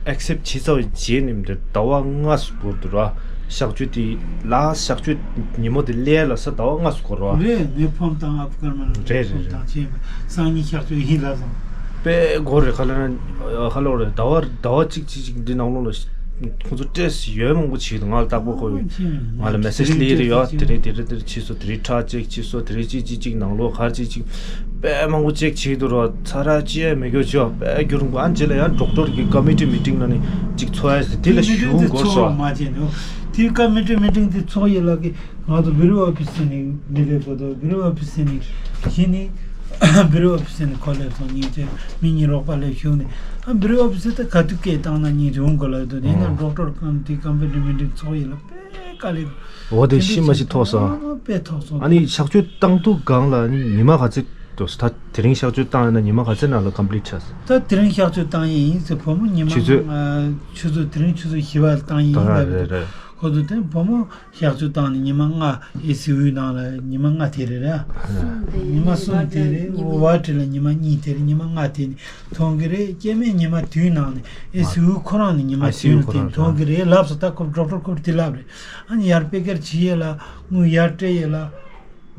ཨེག་སེབ་བྱེད་ཚར་བའི་རྗེས་ནས་འདིར་ཟླ་བ་ལྔ་སུ་འགོར་འདུག་ར། གཤག་བཅོས་དེ་ལ་གཤག་བཅོས་ཉིན་མོ་དེ་སླེབས་ལ་ས་ཟླ་བ་ལྔ་སུ་འགོར་ར། རེད། ངས་ཕོམ་བཏང་ཨ་བུ་ཀརྨ་ལ་རེད་ཕོམ་རེད་བཏང་བྱས་སང་ཉིན་གཤག་བཅོས་ཡིན་ལ་སོང་། དཔེ་འགོར་རེད། ཁ་ལ་ཁ་ལ་རེད། ཟླ་བ་ཟླ་བ་གཅིག་གཅིག་གཅིག་འདི་ནང་ལོགས་ལ་ ཁོ་ཚོ་སྤྲད་ཡོད་མང་པོ་བྱེད་འདུག་ང་ལ་རྟག་པར་ཁོ་ང་ལ་མེ་སེ་ཇི་སླེབས་ཀྱི་རེད་ཡ། དེ་རིང་དེ་རིང་དེ་རིང་ཕྱིས་སོ། དེ་རིང་ཁྲག་ཅེག་ཕྱིས་སོ། དེ་རིང་ཅིག་ཅིག་ཅིག་ནང་ལོགས་ག་རེ་ཅིག་ཅིག་དཔེ་མང་པོ་ཅེག་བྱེད་འདུག་རོ། ཚ་ར་ཅི་ཡང་མི་དགོས་ཆོག་དཔེ་རྒྱུན་རིང་པོ། ཨ་རྗེས་ལ་ཡང་ཌོག་ཊར་གྱི་ཀོ་མི་ཊི་མི་ཊིང་ནང་ནས་ཅིག་ཚོགས་ཡ་ཟེར། དེ་ལ་ཞུ་འགོར་སོ། མ་བྱས་འདུག་དེ་ཀོ་མི་ཊི་མི་ཊིང་དེ་ཚོགས་ཡས་ལ་གི་ང་ཚོ་བི་རོ་ཨོ་ཕི་སི་ནས་མི་སླེབས་གོ་དོ། བི་རོ་ཨོ་ཕི་སི་ནས་གཞི་ནས་བི་རོ་ཨོ་ཕི་སི་ནས་ཁོ་སླེབས་སོང་། ཉིན་བྱས་མི་གཉིས་རོགས་པ་སླེབས་ཞུགས་ནས། ཨ་བི་རོ་ཨོ་ཕི་སི་ད་ག་དུས་སྐད་བཏང་ན་ཉིན་བྱས་འོང་དགོས་ལབ་འདུག་དེ་ན་ཌོག་ཊར་ཀོ་མི་ཊི་ཀོ་མི་ཊི་མི་ཊིང་ཚོགས་ཡས་ལ་དཔེ་དཀའ་ལས། འོ་དེ་ཤི་མ་ཤི་ཐོག་སོང་། དཔེ་ཐོག་སོང་། ཨ་ནི་གཤག་བཅོས་བཏང་དུས་སྒང་ལ་ཉི་མ་ག་ཚོད་འགྲོ་སོང་། ད་དེ་རིང་གཤག་བཅོས་བཏང་ཡིན་ན་ཉི་མ་ག་ཚོད་ནང་ལ་ཀོམ་པི་ལིཊ་ཆགས་སོང་། ད་དེ་རིང་གཤག་བཅོས་བཏང་ཡས་ཡིན་ཟེར། བུ་མོ་ཉི་མ་ཆུ་ཚོད་ཨ་ཆུ་ཚོད་དེ་རིང་ཆུ་ཚོད་བཞི་པ་བཏང་ཡས་ཡིན་ལབ་རེད། ཁོ་ཚོ་དེ་བུ་མོ་གཤག་བཅོས་བཏང་ནས་ཉི་མ་ལྔ་ཨེ་སི་ཡུ་ནང་ལ་ཉི་མ་ལྔ་དེ་རེད་ར། ཉི་མ་གསུམ་དེ་རེད། ཝར་ཌི་ལ་ཉི་མ་གཉིས་དེ་རེད། ཉི་མ་ལྔ་དེ་ནས་མཐོང་གི་རེད། སྐྱེ་དམན་ཉི་མ་བདུན་ནང་ནས་ཨེ་སི་ཡུ་ཁོ་རང་ནས་ཉི་མ་བདུན་དེ་མཐོང་གི་རེད་ལབ་སོང་། ད་ཁོ་ཌོག་ཊར་ཁོ་དེ་ལབ་རེད། ཨ་ནི་ཡར་པེ་ཀར་བྱེད་ཡས་ལ་དངུལ་ཡར་སྤྲད་ཡས་ལ་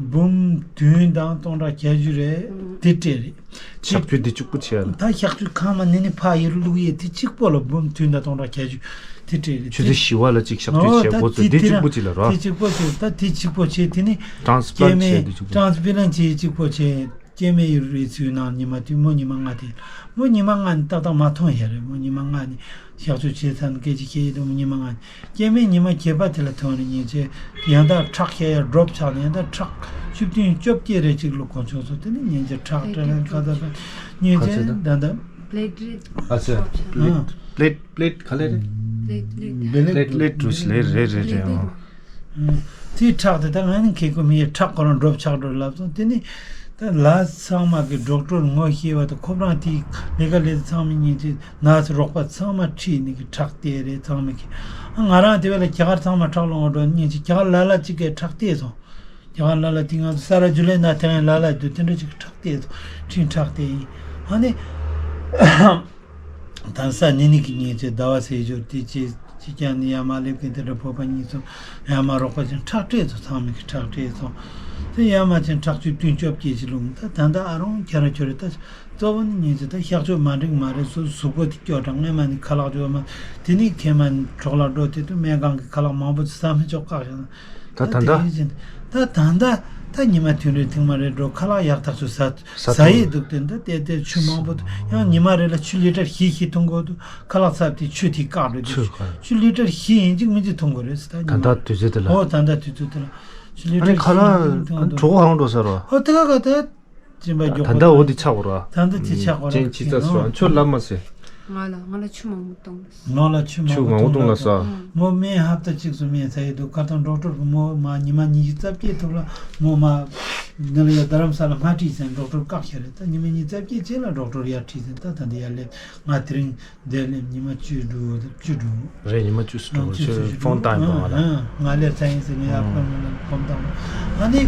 འབུམ་བདུན་དང་སྟོང་ཕྲག་བརྒྱད་ཅུ་རེད། དེ་སྤྲད་རེད། གཤག་བཅོས་འདི་གཅིག་པུ་བྱས་ལ། ད་གཤག་བཅོས་ཁང་མ་ནས་ནི་ཕ་ཡུལ་བླུག་ཡས་དེ་གཅིག་པོ་ལ་འབུམ་བདུན་དང་སྟོང་ཕྲག་བརྒྱད་ཅུ་དེ་སྤྲད་རེད། ཆུ་ཚོད་བཞི་པ་ལ་གཅིག་གཤག་བཅོས་བྱས་འགོ་ཚུགས། དེ་གཅིག་པོ་གཅིག་ལ་ར། དེ་གཅིག་པོ་བྱས། ད་དེ་གཅིག་པོ་བྱས། དེ་ནི་ཊ་རན་སི་པི་ལན་ཊི་བྱས་དེ་གཅིག་པོ། ཊ་རན་སི་པི་ལན་ཊི་བྱས་གཅིག་པོ་བྱས། སྐྱེ་དམན་ཡུལ་རེད་ཚུལ་ནང་ཉི་མ་དུས་མོ་ཉི་མ་ལྔ་དེ། མོ་ཉི་མ་ལྔ་ནི་ཏག་ཏག་མ་མཐོང་ཡ་རེད། མོ་ཉི་མ་ལྔ་ནི་གཤག་བཅོས་བྱས་ཚར་ནས་སྐད་ཆ་བཤད་ཡས་དུས་མོ་ཉི་མ་ལྔ་ནི། སྐྱེ་དམན་ཉི་མ་བརྒྱད་པ་དེ་ལ་ཐོན་ནས་ཉིན་བྱས་ཡང་ད་ཁྲག་བཤལ་ཡ་ཌོབ་ཆགས་ནས་ཡང་ད་ཁྲག་བཅུ་བདུན་བཅོ་བརྒྱད་རེ་གཅིག་བླུགས་གོ་ཆོག་སོང་། དེ་ནས་ཉིན་བྱས་ཁྲག་སྤྲད་ལན་ཁ་ད་ཉིན་བྱས་ད་ད་པླེ་ཊི་ལེཊ་ཨ་ཙི། ཌོབ་ཆགས། པླེ་ཊི་པླེ་ཊི་པླེ་ཊི་ག་ལེ་རེད། པླེ་ཊི་ལེཊ། པླེ་ཊི་ལེཊ་འགྲོ་ཞིག་ལེ་རེད་རེད་རེད། ཨང་། དེའི་ཁྲག་དེ་ད་ང་ནི་ཁེ་ཁོ་མི་ཡི་ཁྲག་ཁོ་རང་ཌོབ་ཆགས་འགྲོ་ལབ་སོང་། དེ་ནི་ད་ལ་ཚང་མ་གི་ཌོག་ཊར་ངོ་ཤེས་པ་དང་ཁོ་རང་དེའི་ལས་ཀ་ལས་ཚང་མ་ཉིན་བྱས་ན་ཚ་རོགས་པ་ཚང་མ་ཁྲིད་ནས་གི་ཁྲག་སྟེར་རེད་ཚང་མ་གི། ཨ་ང་རང་དེ་བས་ལ་རྒྱ་གར་ཚང་མ་ཁྲག་སློང་བ་འགྲོ་ཉིན་བྱས་རྒྱ་གར་ལ་ལ་གཅིག་གིས་ཁྲག་སྟེར་སོང་། རྒྱ་གར་ལ་ལ་དེ་ང་ཚོ་ས་ར་ཇུ་ལེ་ན་དེ་རིང་ལ་ལ་དུ་དེ་འདྲ་ཅིག་ཁྲག་སྟེར་སོང་། ཁྲིན་ཁྲག་སྟེར་ཡིན། ཨ་ནི་ད་ས་ནི་ནི་གི་ཉིན་བྱས་ཟླ་བ་སེ་ཞོར་དེ་ཅི་ཅི་ཀྱང་ནི་ཡ་མ་སླེབས་མཁན་དེ་འདྲ་བོད་པ་གཉིས་སོང་། ཡ་མ་རོགས་པ་ཅན་ཁྲག་སྤྲད་སོང་། ཚང་མས་གི་ཁྲག་སྤྲད་སོང་། དེ་ཡ་མ་ཅན་ཁྲག་བཅུ་བདུན་བཅོ་བརྒྱད་ཅིག་བླུགས། ད་ད་ད་ཨ་རོང་ཁྱེད་རང་ཁྱོད་རེད་ད། གཙོ་བོ་ནི་ཉིན་བྱས་ད་གཤག་བཅོས་མ་འགྲིག་མ་རེད་སོ། གཟུགས་པོ་དེ་སྐྱོ་དྲགས་སྔས་མ་ནི་ཁ་ལག་འཇོག་མ། དེ་ནི་ཁེ་མ་གྲོགས་ལ་འགྲོ་དེ་དུས་སྨན་ཁང་གི་ཁ་ལག་མང་པོ་ཅིག་ཟ་མི་ཆོག་བཀག་བཞག་ད་ད་ད་ད་ད་ད་ད་ད་ཉི་མ་ཐུན་རེ་ཐེངས་མ་རེ་འགྲོ་ཁ་ལག་ཡག་ཐག་ཆོད་ཟ་ཟ་ཐུབ་ཡས་འདུག་དེ་འདྲ་བལྟས་བལྟས་ཆུ་མང་པོ་འདུག་ཡང་ཉི་མ་རེ་ལ་ཆུ་ལི་ཊར་བཞི་བཞི་འཐུང་དགོས་འདུག་ཁ་ལག་ཚབ་དེ་ཆུ་དེ་བཀག་འགྲོ་དུས་ཆུ་ཆུ་ལི་ཊར་བཞི་ཡིན་གཅིག་མིན་གཅིག་འཐུང་དགོས་རེད་ཟེར། ད་ད་ཉི་མ་ད་དུས་ཚོད་དེ་ལ་ཨོ་ད་ད་དུས་ཚོད་དེ་ལ་ཆུ་ལི་ཊར་ཨ་ནི་ཁ་བཞི་ལ་ཡིན་འཐུང་ཨ་ནི་འདུག་གྲོད་ཁོག་ཧང་འགྲོ་ས་རོ། ཨོ་དེ་ག་ག་ད། སྦྱིན་པ་མགྱོགས་ད་པོ་ལྟ་བུ་དེ་ཆགས་པ་ར། ད་ལྟ་དེ་ཆགས་པ་ར། ཅན་ཅི་ཙ་སོ་ཁྱོད་ལབ་མ་ཟེར། ང་ལ་ང་ལ་ཆུ་མང་པོ་བཏུང་ལ། ནོར་ལ་ཆུ་མང་ཆུ་པོ་མང་པོ་བཏུང་ལ་ས། མོ་སྨན་ཧབ་ཏ་གཅིག་སུ་སྨན་ཟ་ཡི་འདུག་ཁ་ཐང་ཌོག་ཊར་གི་མོ་མ་ཉི་མ་ཉི་ཤུ་རྩ་བརྒྱད་ཐུབ་ལ་མོ་མ་འདི་ལ་ཡ་རྡ་རམ་ས་ལ་མ་ཁྲིད་ཟེར་ཌོག་ཊར་བཀག་ཤ་རེད། ད་ཉི་མ་ཉི་ཤུ་རྩ་བརྒྱད་བྱས་ལ་ཌོག་ཊར་ཡར་ཁྲིད་ཟེར། ད་ད་འདི་ཡར་སླེབས་ང་དེ་རིང་འདིར་སླེབས་ཉི་མ་བཅུ་དྲུག་བཅུ་དྲུག་རེད། ཉི་མ་བཅུ་སུ་དྲུག་ཆུ་ཕོན་བཏང་ཡིན་པ་ང་ལ། ང་ལས་ཚ་ཡིན་ཟེར་ངས་ཨ་ཕ་མ་ལ་ཕོན་བཏང་བ། ཨ་ནི་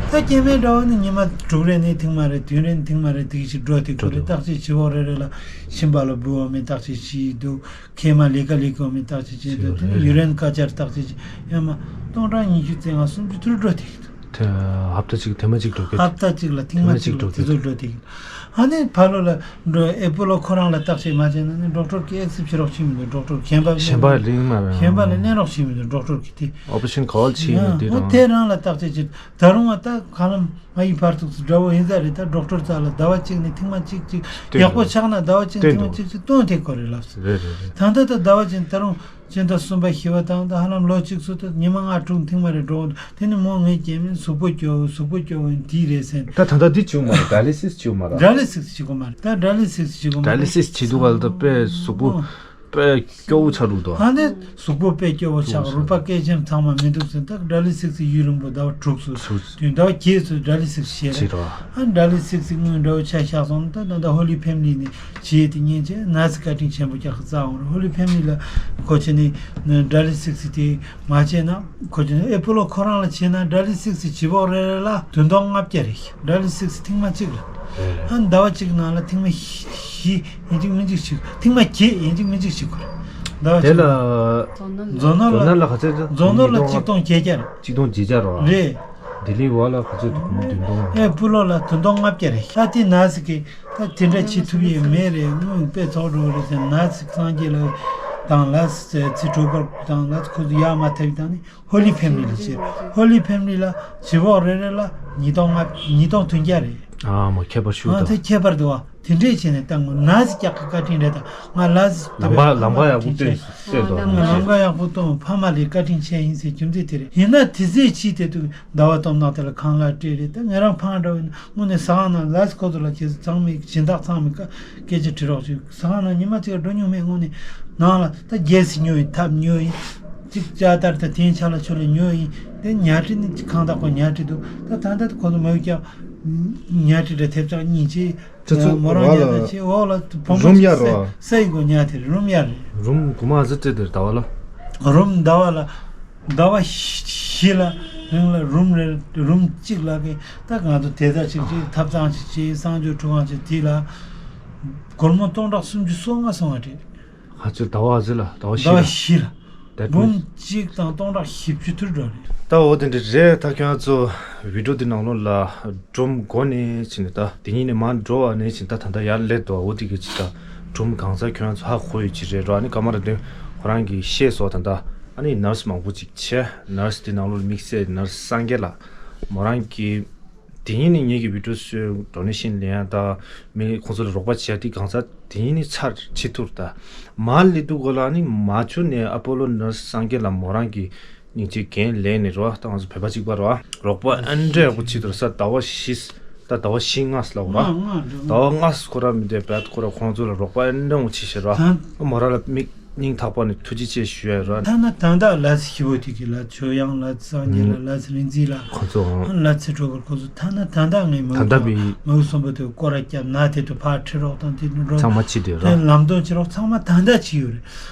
ད་སྐྱེ་དམན་འདྲ་བོ་ནི་ཉི་མ་དྲུག་རེ་ནས་ཐེངས་མ་རེ་བདུན་རེ་ནས་ཐེངས་མ་རེ་དེ་ཞིག་འགྲོ་དེ་ཁོ་རེ་བརྟག་དཔྱད་བྱེད་འོག་རེ་རེ་ལ་ཤིང་པ་ལ་འབུལ་བ་མེད་བརྟག་དཔྱད་བྱེད་འདུག་ཁེ་མ་ལས་ཀ་ལས་ཀ་མེད་བརྟག་དཔྱད་བྱེད་འདུག་དེ་ནི་ཡུ་རེན་ཀལ་ཅར་བརྟག་དཔྱད་བྱེད་ཡང་མ་སྟོང་ཕྲག་ཉི་ཤུ་རྩ་ལྔ་སུམ་ཅུ་དུ་རུ་འགྲོ་དེ་ཡིན་འདུག་ཧབ་ཏ་གཅིག་ལ་ཐེངས་མ་གཅིག་ཧབ་ཏ་གཅིག་ལ་ཐེངས་མ་གཅིག་འགྲོ་དེ་ཚོ་འགྲོ་དེ་ཡིན། ཨ་ནི་ཕ་ལོ་ལ་འགྲོ་ཨེ་པོ་ལོ་ཁོ་རང་ལ་བརྟག་དཔྱད་མ་བྱས་ན་ནི་ཌོག་ཊར་གྱིས་ཨེག་སེབ་བྱེད་རོགས་བྱེད་མི་འདུག་ཌོག་ཊར་གཞན་པ་གཞན་པ་ལེན་མ་རེད། གཞན་པ་ལ་ལེན་རོགས་བྱེད་མི་འདུག་ཌོག་ཊར་གྱིས་དེ། ཨོ་པ་རེ་ཤན་ག་བ་བྱེད་ཡིན་ན་དེ་ཨོ་རང་དེ་རང་ལ་བརྟག་དཔྱད་བྱེད་ད་རུང་བ་ད་ག་ལམ་ང་ཡི་བར་ཐུག་སུ་འདྲ་བོ་ཡིན་ས་རེད། ད་ཌོག་ཊར་རྩ་ལ་ཟླ་བ་གཅིག་ནས་ཐེངས་མ་གཅིག་གཅིག་ཡག་པོ་ཆགས་ན་ཟླ་བ་གཅིག་ནས་ཐེངས་མ་གཅིག་གཅིག་སྟོན་ཐེངས་ཁོ་རེ་ལབ་སོང་། རེད་རེད་རེད། ད་ལྟ་ད་ཟླ་བ་གཅིག་ད་རུང་སྤྱི་ཟླ་གསུམ་པ་བཞི་པ་དང་ད་ཧ་ལམ་ལོ་གཅིག་སུ་ད་ཉི་མ་ལྔ་དྲུག་ཐེངས་མ་རེ་འགྲོ་འོང་། དེ་ནི་མོ་ངའི་སྐྱེ་དམན་གཟུགས་པོ་སྐྱོ་བོ་གཟུགས་པོ་སྐྱོ་བོ་འདི་རེད་ཟེར། ད་ད་ལྟ་འདི་བྱུང་མ་རེད། ཌ་ཡ་ལི་སིས་བྱུང་མ་རེད། ཌ་ཡ་ལི་སིས་བྱེད་དགོས་མ་རེད། ད་ཌ་ཡ་ལི་སིས་བྱེད་དགོས་མ་རེད། ཌ་ཡ་ལི་སིས་བྱེད་དུས་ག་ལ་ད་དཔེ་གཟུགས་པོ་དཔེ་སྐྱོ་བོ་ཆགས་འདུག་ད། ཨ་ནི་གཟུགས་པོ་དཔེ་སྐྱོ་བོ་ཆགས། རུས་པ་སྐེ་ཆེམ་ཚང་མ་མི་འདུག་ཟེར། ད་ཌ་ཡ་ལི་སིས་ཡུན་རིང་པོ་ཟླ་བ་དྲུག་སུ་དུས་ཟླ་བ་བརྒྱད་སུ་ཌ་ཡ་ལི་སིས་བྱེད་རེད། ཨ་ཌ་ཡ་ལི་སིས་དངུལ་འདྲ་བོ་ཆ་བཞག་སོང་། ད་ད་ད་ཧོ་ལི་ཕེ་མི་ལི་ནས་བྱས་དེ་ཉིན་བྱས་ན་ཚ་བཀའ་དྲིན་ཆེན་པོ་རྒྱག་གི་རྩ་འོང་རེད། ཧོ་ལི་ཕེ་མི་ལི་ལ་གོ་ཆེ་ནི་ཌ་ཡ་ལི་སིས་དེ་མ་བྱས་ན་གོ་ཆེ་ནི་ཨེ་པོ་ལོ་ཁོ་རང་ལ་བྱས་ན་ཌ་ཡ་ལི་སིས་བྱེད་འོག་རེ་རེ་ལ་བདུན་སྟོང་ལྔ་བརྒྱ་རེད། ཌ་ཡ་ལི་སིས་ཐེངས་མ་གཅིག་ལ། ཨ་ཟླ་བ་གཅིག་ནང་ལ་ཐེངས་མ་བཞི་ཡིན་གཅིག་མིན་གཅིག་བྱེད། ཐེངས་མ་བརྒྱད་ཡིན་གཅིག་མིན་གཅིག་བྱེད་དགོས་རེད། ཟླ་བ་དེ་གཅིག་ལ་རྫོང་ནོར་ལ་རྫོང་ནོར་ལ་ག་ཚད་རེད། རྫོང་ནོར་ལ་གཅིག་སྟོང་བརྒྱད་བརྒྱ་རེད། གཅིག་སྟོང་བརྒྱད་བརྒྱ་རེད། རེད། ལྡི་ལི་བ་ལ་ག་ཚོད་འདུག་བདུན་སྟོང་། ཨེ་པོ་ལོ་ལ་བདུན་སྟོང་ལྔ་བརྒྱ་རེད། ད་དེ་ན་ཟིག་གི་ད་དེ་འདྲ་བྱེད་ཐུབ་ཡས་མེད་རེད། དངུལ་དཔེ་ཚོགས་འགྲོ་གི་རེད་ཟེར། ན་ཟིག་སངས་རྒྱས་ལ་ དང་ལ་ཚེ་གྲོལ་དཀར་པོ་དང་ལ་ཁོ་ཚོ་ཡར་མར་ཐེབས་དང་ནི་ཧོ་ལི་ཕེ་མི་ལི་ཟེར། ཧོ་ལི་ཕེ་མི་ལི་ལ་བྱི་བོ་རེ་རེ་ལ་ཉིས་སྟོང་ལྔ་ཉིས་སྟོང་བདུན་བརྒྱ་རེད། ཨ་མ་ཁྱད་པར་ཤུགས་ཨ་དང་། དེ་ཁྱད་པར་འདུག་བ། དེ་འདྲས་བྱས་ནས་ད་ངོ་ན་ཟི་རྒྱག་གི་བཀའ་དྲིན་རེད། ད་ང་ལ་ཟི་ལམ་པ་ལམ་པ་ཡག་པོ་སྟོན་སྟོན་དང་ང་ལམ་ཀ་ཡག་པོ་གཏོང་ཕ་མ་ལས་བཀའ་དྲིན་ཆེ་ཡིན་ཟེར་རྒྱུ་མཚན་དེ་རེད། ཡིན་ན་དེ་ཚེ་ཕྱིས་དེ་དུས་ཟླ་བ་སྟོབས་ནག་དེ་ལ་ཁང་གླ་སྤྲད་རེད། ད་ངེད་རང་ཕང་འདྲ་བས་ན་དངོས་གནས་ཟ་ཁང་ནང་ལ་ཟི་ཁོ་ཚོ་ལ་ཁྱེད་ཚོ་ཚང་མས་སྦྱིན་བདག་ཚང་མས་སྐད་ཆ་དྲི་རོགས་བྱོས། ཟ་ཁང་ནང་ཉི་མ་གཅིག་འགྲོ་མྱོང་མེད། དངོས་གནས་ནང་ལ་ད་རྒྱལ་སྲིད་ཉོ་ཡིན་ཐབ་ཉོ་ཡིན་གཅིག་ཅ་ལྟར་ད་དེན་ཆ་ལ་ཆུ་ལ་ཉོ་ཡིན། དེ་ཉལ་ཁྲི་ནི་ཁང་བདག་ཁོ་ཉལ་ཁྲི་འདུག་ད་ད་ལྟ་ཁོ་ཚོ་མ་ཡོད་ཀྱང་ཉལ་ཁྲི་འདྲ་ཐེབས་ཆག་གཉིས་བྱས། དེ་ཚོ་མོ་རང་ཉལ་ད་བྱས་འོག་ལ་བུ་མོ་རུམ་གཡར་རོ། ས་ཡི་སྒོ་ཉལ་དེ་རུམ་གཡར་རེད། རུམ་གོ་མ་ཟི་སྤྲད་དེ་ཟླ་བ་ལ། རུམ་ཟླ་བ་ལ། ཟླ་བ་བཞི་ལ་རིང་ལ་རུམ་རེ་རུམ་གཅིག་ལ་གི་ད་ང་ཚོ་དེ་ཚ་གཅིག་གཅིག་ཐབ་ཚང་གཅིག་གཅིག་གསང་སྤྱོད་ཁྲུ་གང་གཅིག་དེ་ལ་སྒོར་མོ་སྟོང་ཕྲག་སུམ་ཅུ་སོ་ལྔ་སོང་བ་རེད། ཧ་ཅང་ཟླ་བ་ཟི་ལ་ཟླ་བ་ཟླ་བ་བཞི་ལ། བཞི་ལ། འབུམ་གཅིག་དང་སྟོང་ཕྲག་བཞི་བཅུ་ཐུར་འགྲོ་རེད། ད་འོ་དེ་འདྲ་རེད། ད་ཁྱོད་ཚོ་བི་ཌིའོ་འདི་ནང་ལོགས་ལ་སྒྲུང་མགོ་ནས་ཕྱིན་ནས་ད་དེ་ཉིད་ནས་མར་འགྲོ་བ་ནས་ཕྱིན་ད་ད་ལྟ་ཡར་སླེབས་འདུག་འོ་དེ་གི་ཅི་ད་སྒྲུང་གང་ཚ་ཁྱོད་ཚོ་ཧ་གོ་ཡོད་ཅི་རེད་རོ། ཨ་ནི་ཀ་མ་ར་དེ་ཁོ་རང་གིས་བཤད་སོང་། ད་ད་ཨ་ནི་ནར་སི་མང་པོ་ཅིག་བྱས། ནར་སི་དེ་ནང་ལོགས་དམིགས་བསལ་ནར་སི་སངས་རྒྱས་ལགས་མོ་རང་གིས། དེ་ཉིད་ནས་ངེད་ཀྱི་བི་ཌིའོ་ཚོའི་ཌོ་ནེ་ཤན་ལེན་ཡ་དང་མི་ཁོང་ཚོ་ལ་རོགས་པ་བྱེད་ཡ་དེ་གང་ཟག་དེ་ཉིད་ནས་ཚར་བྱེད་ཐུབ་ད། མར་སླེབས་དུས་གོ་ལ་ནི་མ་བྱུང་ནས་ཨ་པོ་ལོ་ནར་སི་སངས་རྒྱས་ལ་མོ་རང་གི་སྙིང་རྗེ་འགན་ལེན་ནས་རོ། ད་ང་ཚོ་བོད་པ་གཅིག་པ་རོ། རོགས་པ་ཨ་འདྲ་ཡག་པོ་བྱེད་ཐུབ་ས་ཟླ་བ་བཞི་ད་ཟླ་བ་བཞི་ལྔ་ལ་རོ། ཟླ་བ་ལྔ་ཁོ་ར་མི་འདས་བད་ཁོ་ར་ཁོང་ཚོ་ལ་རོགས་པ་ཨ་འདྲ་ངོ་བྱེད་ཤེས་རོ། མོ་ར་ལ་མིག་སྙིང་ཐག་པ་ནས་ཐུགས་རྗེ་ཆེ་ཞུ་ཡ་ར། ཐ་ན་ད་ལྟ་ལ་སི་ཞི་བོ་དེ་གི་ལ་ཆོས་དབྱངས་ལ་སངས་རྒྱས་ལ་ལ་སི་རིག་འཛིན་ལ་ཁོ་ཚོ་ལ་སི་ཁྲོ་གར་ཁོ་ཚོ་ཐ་ན་ད་ལྟ་ངས་མ་ད་ལྟ་བུ་བི་མ་བུ་གསུམ་པོ་དེ་སྐོར་ར་བརྒྱབ་ན་དེ་དུ་ཕར་ཁྲིད་རོགས་དང་དེ་དུ་འགྲོ་ཚང་མ་ཕྱི་དེ་ར། དེ་ལམ་སྟོན་བྱེད་རོགས་ཚང་མ་ད་ལྟ་ཅི་ཡོད་རེད།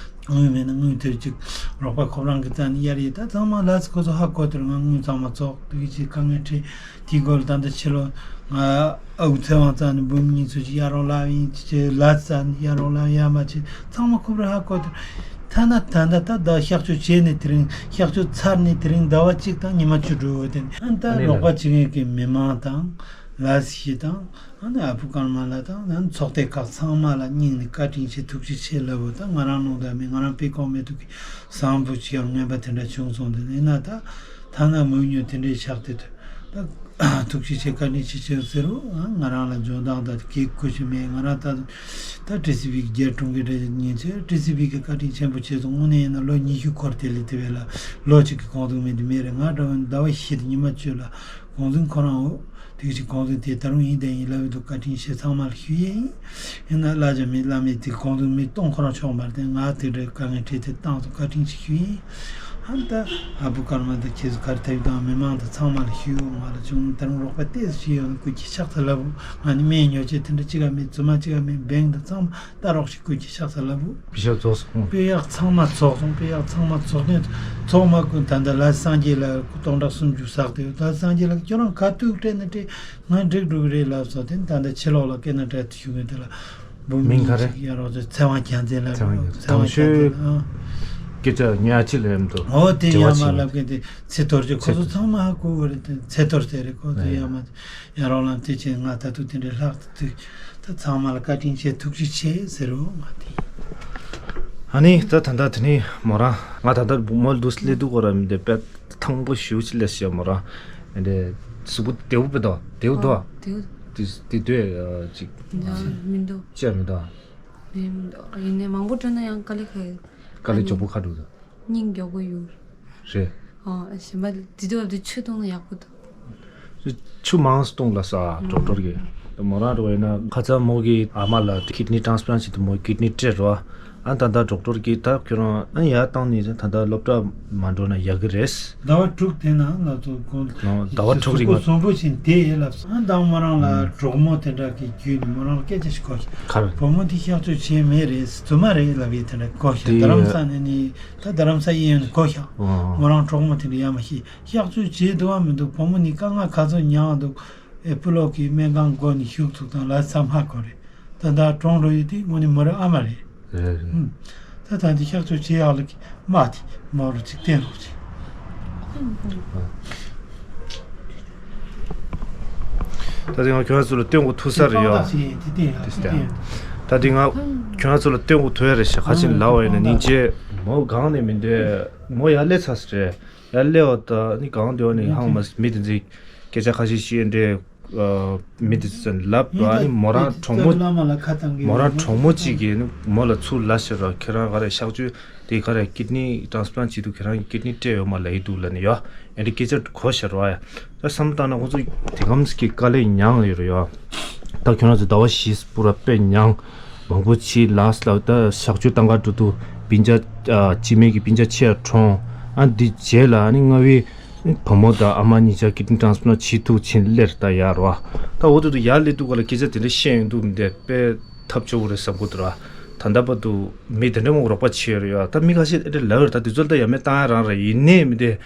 དངུལ་མེད་ན་དངུལ་དེར་ཅིག་རོགས་པ་ཁོ་རང་གི་རྩ་ནས་གཡར་ཡོད། ད་ཚང་མ་ལ་སི་ཁོ་ཚོ་ཧ་གོ་དེར་ང་དངུལ་ཚང་མ་ཚོགས་དུ་གི་ཅིག་དཀའ་ངལ་འཕྲད། དེའི་སྐོར་ལ་ད་ལྟ་ཕྱི་ལོ་ང་ཨ་ཁུ་ཚེ་དབང་རྩ་ནས་འབུམ་གཉིས་ཚོ་ཅིག་གཡར་རོགས་ལབ་ཡིན་ཅེས་ལ་རྩ་ནས་གཡར་རོགས་ལབ་ཡ་མ་བྱེད་ཚང་མ་ཁོ་རང་ཧ་གོ་དེ། ཐ་ན་ད་ལྟ་ད་ད་གཤག་བཅོས་བྱས་ནས་དེ་རིང་གཤག་བཅོས་ཚར་ནས་དེ་རིང་ཟླ་བ་གཅིག་དང་ཉི་མ་བཅུ་དྲུག་འོད་དེ་ནས་ཨ་ནི་ད་ཨ་ནི་རོགས་པ་ལ་བྱེད་མཁན་གྱི་མི་མང་དང་ལ་སི་ཞིག་དང་། ཨ་ནི་ཨ་བུ་ཀརྨ་ལགས་དང་ཨ་ནི་ཚོགས་སྡེ་ཁག་ཚང་མ་ལ་སྙིང་ནས་བཀའ་དྲིན་ཆེ་ཐུགས་རྗེ་ཆེ་ལབ་འོ། ད་ང་རང་ནང་དུ་མེད་ང་རང་དཔེ་ཁོག་མེད་དུ་གི་བཟང་པོ་ཅིག་ཡང་ངན་པ་དེ་འདྲ་བྱུང་སོང་དེ་ཡིན་ན་ད་ཐ་ན་མོས་ཉོ་དེ་འདྲའི་ཆགས་དེ་དུ་ད་ཐུགས་རྗེ་ཆེ་བཀའ་དྲིན་ཆེ་ཆེ་ཟེར་རོ། ང་རང་ལ་འཇོན་ཐང་དང་གེགས་བཀོད་ཅིག་མེད། ང་རང་ད་ད་ཊི་སི་བི་གི་རྒྱལ་དྲུང་གི་འདྲ་ཉིན་ཚེ་ཊི་སི་བི་གི་བཀའ་དྲིན་ཆེན་པོ་ཆེ་སོང་། དངོས་གནས་ཡིན་ན་ལོ་ཉི་ཤུ་འཁོར་དེ་ལས་དེ་བས་ལ་ལོ་གཅིག་གི་གོང་ཚུགས་མེད་དུ་མེད་རེད། ང་འདྲ་བ་ཟླ་བ་བཞི་དེ་ཉི་མ་བཅུ་ལ། གོང་བཙུན་ཁོ་རང་འོ། དེ་ཅིག་གོང་བཙུན་དེ་ད་རུང་ཡིན་དེ་ཡིན་ལབ་འདུག་བཀའ་དྲིན་ཆེ་ཚང་མ་ལ་ཞུ་ཡས་ཡིན། ཡིན་ན་བླ་རྒྱ་མེད་བླ་མེད་དེ་གོང་བཙུན་མི་སྟོང་ཁོ་རང་ཆོག་མ་རེད་དེ་ང་དེ་འདྲའི་དཀའ་ངལ་འཕྲད་དེ་བཏང་སོང་བཀའ་དྲིན་ཆེ་ཞུ་ཡས་ཡིན། ཨ་ནི་ད་ཨ་བུ་ཀརྨ་དང་ཁྱེད་ཚོ་ག་རེ་ཐབས་དང་མི་མང་དང་ཚང་མ་ལ་ཞུ་ཡོང་ང་ལ་བྱུང་ད་རུང་རོགས་པ་ཏོག་ཙམ་ཞུ་ཡོང་ན་སྐུ་སྐྱེ་ཆགས་ཚ་ལབ་བོ། ང་ནི་སྨན་ཉོ་ཆེད་དེ་འདྲ་གཅིག་ག་མེད་རྫུན་མ་གཅིག་ག་མེད་བེང་དང་ཚང་མ། ལྟ་རོགས་ཤིག་ཀུན་གྱིས་ཤག་ས་ལ་བུ། པི་ཤག་རྫོགས་སོང་། དཔེ་ཡག་ཚང་མ་རྫོགས་སོང་། དཔེ་ཡག་ཚང་མ་རྫོགས་ནས་ཚོགས་མ་ཀུན་ད་ལྟ་ལ་སངས་རྒྱས་ལ་སྟོང་ཕྲག་སུམ་ཅུ་བསགས་ཏེ་ད་སངས་རྒྱས་ལ་ཁྱོད་རང་ག་དུས་སྤྲད་ན་སྤྲད་ང་འགྲིག་འགྲོ་གི་རེད་ལབ་སོང་། དེ་ད་ལྟ་ཕྱི་ལོགས་ལ་སྐད་ན་སྤྲད་དུ་ཞུ་གི་དེ་ལ་བུ་མིང་ག་རེ། ཡ་རོགས་ཚོ་ཚེ་དབང་རྒྱལ་མཚན་ལ་ཚེ་དབང་རྒྱལ་མཚན་དང་ཤོས་སྐད་ཆ་ཉག་གཅིག་ལ་ཡམ་དུ་འོ་དེ་ཡ་མ་ལབ་མཁན་དེ་ཚེ་ཐོར་གྱི་ཁོ་ཚོ་ཚང་མ་ཧ་གོ་གི་རེད། དེ་ཚེ་ཐོར་ཟེར་རེད་ཁོ་ཚོ་ཡ་མ། ཡ་རོགས་ལམ་དེ་ཅན་ང་ད་དུང་དེ་འདྲའི་ལྷག་ཏུ་དུས་ད་ཚང་མ་ལ་བཀའ་དྲིན་ཆེ་ཐུགས་རྗེ་ཆེ་ཟེར་རོ་ང་དེ། ཨ་ནི་ད་ད་ད་དེ་ནི་མོ་རང་ང་ད་ད་མོ་ལ་དུས་སླེབས་དུས་ཁོ་ར་མི་འདི་དཔེ་ཐང་པོ་ཞུ་ཅི་ལས་ཤེས་མོ་རང་འདི་གཟུགས་པོ་བདེ་བོ་དཔེ་དོ་བདེ་བོ་དོ། དེ་དེ་དེ་དུས་ཅིག་མི་འདུག་ཅི་མི་འདུག་མི་འདུག་ཡིན་ནའི་མང་པོ་སྤྲོད་ན་ཡང་དཀའ་ལས་ཁག་ཡོད། དཀའ་ལས་མགྱོགས་པོ་ཁ་འགྲོ་འདུག་སྙིང་མགྱོགས་པོ་ཡོད། རེད། ཨ་གཞན་པ་དེ་དུས་བབ་དེ་ཆུ་བཏུང་ན་ཡག་པོ་འདུག་ཆུ་མང་སུ་བཏུང་ལ་ས་ཌོག་ཊར་གྱིས་མོ་རང་རོ་ཡིན་ན་ཁ་ཚ་མོ་གི་ཨ་མ་ལ་ཀིད་ནི་ཊེན་སི་པ་ལན་ཊི་བྱེད་དུ་མོ་ཀིད་ནི་སྤྲད་རོ། ཨ་ད་ལྟ་ཌོག་ཊར་གྱིས་ད་ཁྱོད་རང་ཨ་ཡར་བཏང་ནས་ད་ལྟ་སློབ་གྲྭ་མ་འགྲོ་ན་ཡག་གི་རེད། ཟླ་བ་དྲུག་དེ་ནང་ལ་ཚོ་དགོངས། ཟླ་བ་དྲུག་རིང་ལ་བཟང་པོ་ཞིག་དེ་ཡིན་ལབ་སོང་། ཨ་ད་མོ་རང་ལ་གྲོགས་མོ་དེ་འདྲ་གི་བརྒྱུད་ནས་མོ་རང་ལ་སྐད་ཆ་ཞིག་གོ་ཤག་ག་རེ། བུ་མོ་དེ་གཤག་བཅོས་བྱས་མེད་རེད། རྫུན་མ་རེད་ལབ་ཡས་དེ་འདྲ་གོ་ཤག་དེ་རྡ་རམ་ས་ནས་ནི། ད་རྡ་རམ་ས་གཡས་གཡོན་ནས་གོ་ཤག་ཨོ། མོ་རང་གྲོགས་མོ་དེ་འདྲ་ཡ་མ་ཤི་གཤག་བཅོས་བྱས་འདུག་བ་མི་འདུག་བུ་མོ་ནི་དཀའ་ངལ་ག་ཚོད་མྱངས་འདུག་ཨེ་སྤུ་ལོག་གི་སྨན་ཁང་སྒོ་ནས་ཞུགས་ཐུབ་དང་ལ་ཚ་མ་གོ་རེད། ད་ད་གྲོངས་འགྲོ་ཡི་དེ་དངོས་གནས་མོ་རང་ཨ་མ་རེད། རེད་རེད། ཨུམ། ད་ད་འདི་གཤག་བཅོས་བྱེད་ཡག་ལ་གི་མ་དེ་མོ་རུ་ཅིག་བསྟན་རོགས་བྱེད། ད་དེ་ང་ཁྱོད་ཚོ་ལ་སྟོན་དགོས་ཐུག་ས་རེད་ཡ། དེ་དཔང་རྟགས་ཤིག་ཡིན་དེ་བསྟན་ཡ་དེ་དེ་བསྟན་ཡ། ད་དེ་ང་ཁྱོད་རང་ཚོ་ལ་སྟོན་དགོས་ཐུག་ཡ་རེད་ཤག་ཁ་ཆེན་ལབ་པ་ཡིན་ན་སྙིང་རྗེ། མོ་གང་ནས་མི་འདོད་མོ་ཡར་སླེབས་ཚར་ཟེར། ཡར་སླེབས་པ་ད་ནི་གང་འདོད་ནི་ཧང་མ་མི་དེ་ཚོས་སྐད་ཆ་ཁ་ཤས་ཤིག་འདྲེ། མི་དེ་ཚོས་ལབ་ར་ནི་མོ་རང་གྲོགས་མོ། མོ་རང་གྲོགས་མོ་གཅིག་གིས་ནི་མོ་ལ་ཚུར་ལབ་ཤག་ར། ཁྱེད་རང་ག་རེ་གཤག་བཅོས་དེ་ག་རེ་ཀིད་ནི་ཊ་རན་སི་པ་ལན་ཊི་བྱེད་དུས་ཁྱེད་རང་གི་ཀིད་ནི་སྤྲད་ཡོད་མ་ལབ་ཡི་འདུག་ལབ་ནི་ཡ། ཨེ་འདྲ་སྐད་ཆ་གོ་ཤག་ར་ཡ། ད་བསམ་བློ་བཏང་ན་ཁོང་ཚོ་དེ་གམ་ཟིག་གི་དཀའ་ལས་མྱངས་ཡོད་རེད་ཡ། ད་ཁྱོད་རང་ཚོ་ཟླ་བ་བཞི་སྤུ་ར་དཔེ་མྱངས། མང་པོ་ཕྱིས་ལགས་ལ་ད་གཤག་བཅོས་བཏང་ག་འགྲོ་དུས་སྤུན་ཀྱག་ཨ་སྤྱི་མེས་ཀྱི་སྤུན་ཀྱག་ཆེ་ཡ་གྲོངས། ཨ་འདི་རྗེས་ལ་ཨ་ནི་རྔ་བའི་བུ་མོ་དང་ཨ་མ་གཉིས་ཆ་ཀིད་ནི་ཊ་རན་སི་པ་ལན་ཊི་བྱེད་ཐུག་ཕྱིན་སླེབས་ད་ཡར་ར། ད་འོ་དུ་དུ་ཡར་སླེབས་དུས་ག་ལ་སྐད་ཆ་དེ་འདྲ་བཤད་ཡོང་དུས་མི་འདས་དཔེ་ཐབས་སྐྱོ་བོ་རེད་བསམ་གི་འདུག་ར། ད་ལྟ་བར་དུ་མི་དེ་འདྲ་མང་པོ་རོགས་པ་བྱས་ཡོད་རེད་ཡ། ད་མི་ཁ་ཤས་ཨེ་འདྲ་ལབ་ཡོད་རེད། ད་དེ་ཚོ་ལ་ད་ཡ་མེད་བཏང་ཡ་རང་རེད། ཡིན་ནའི་མི་འདས།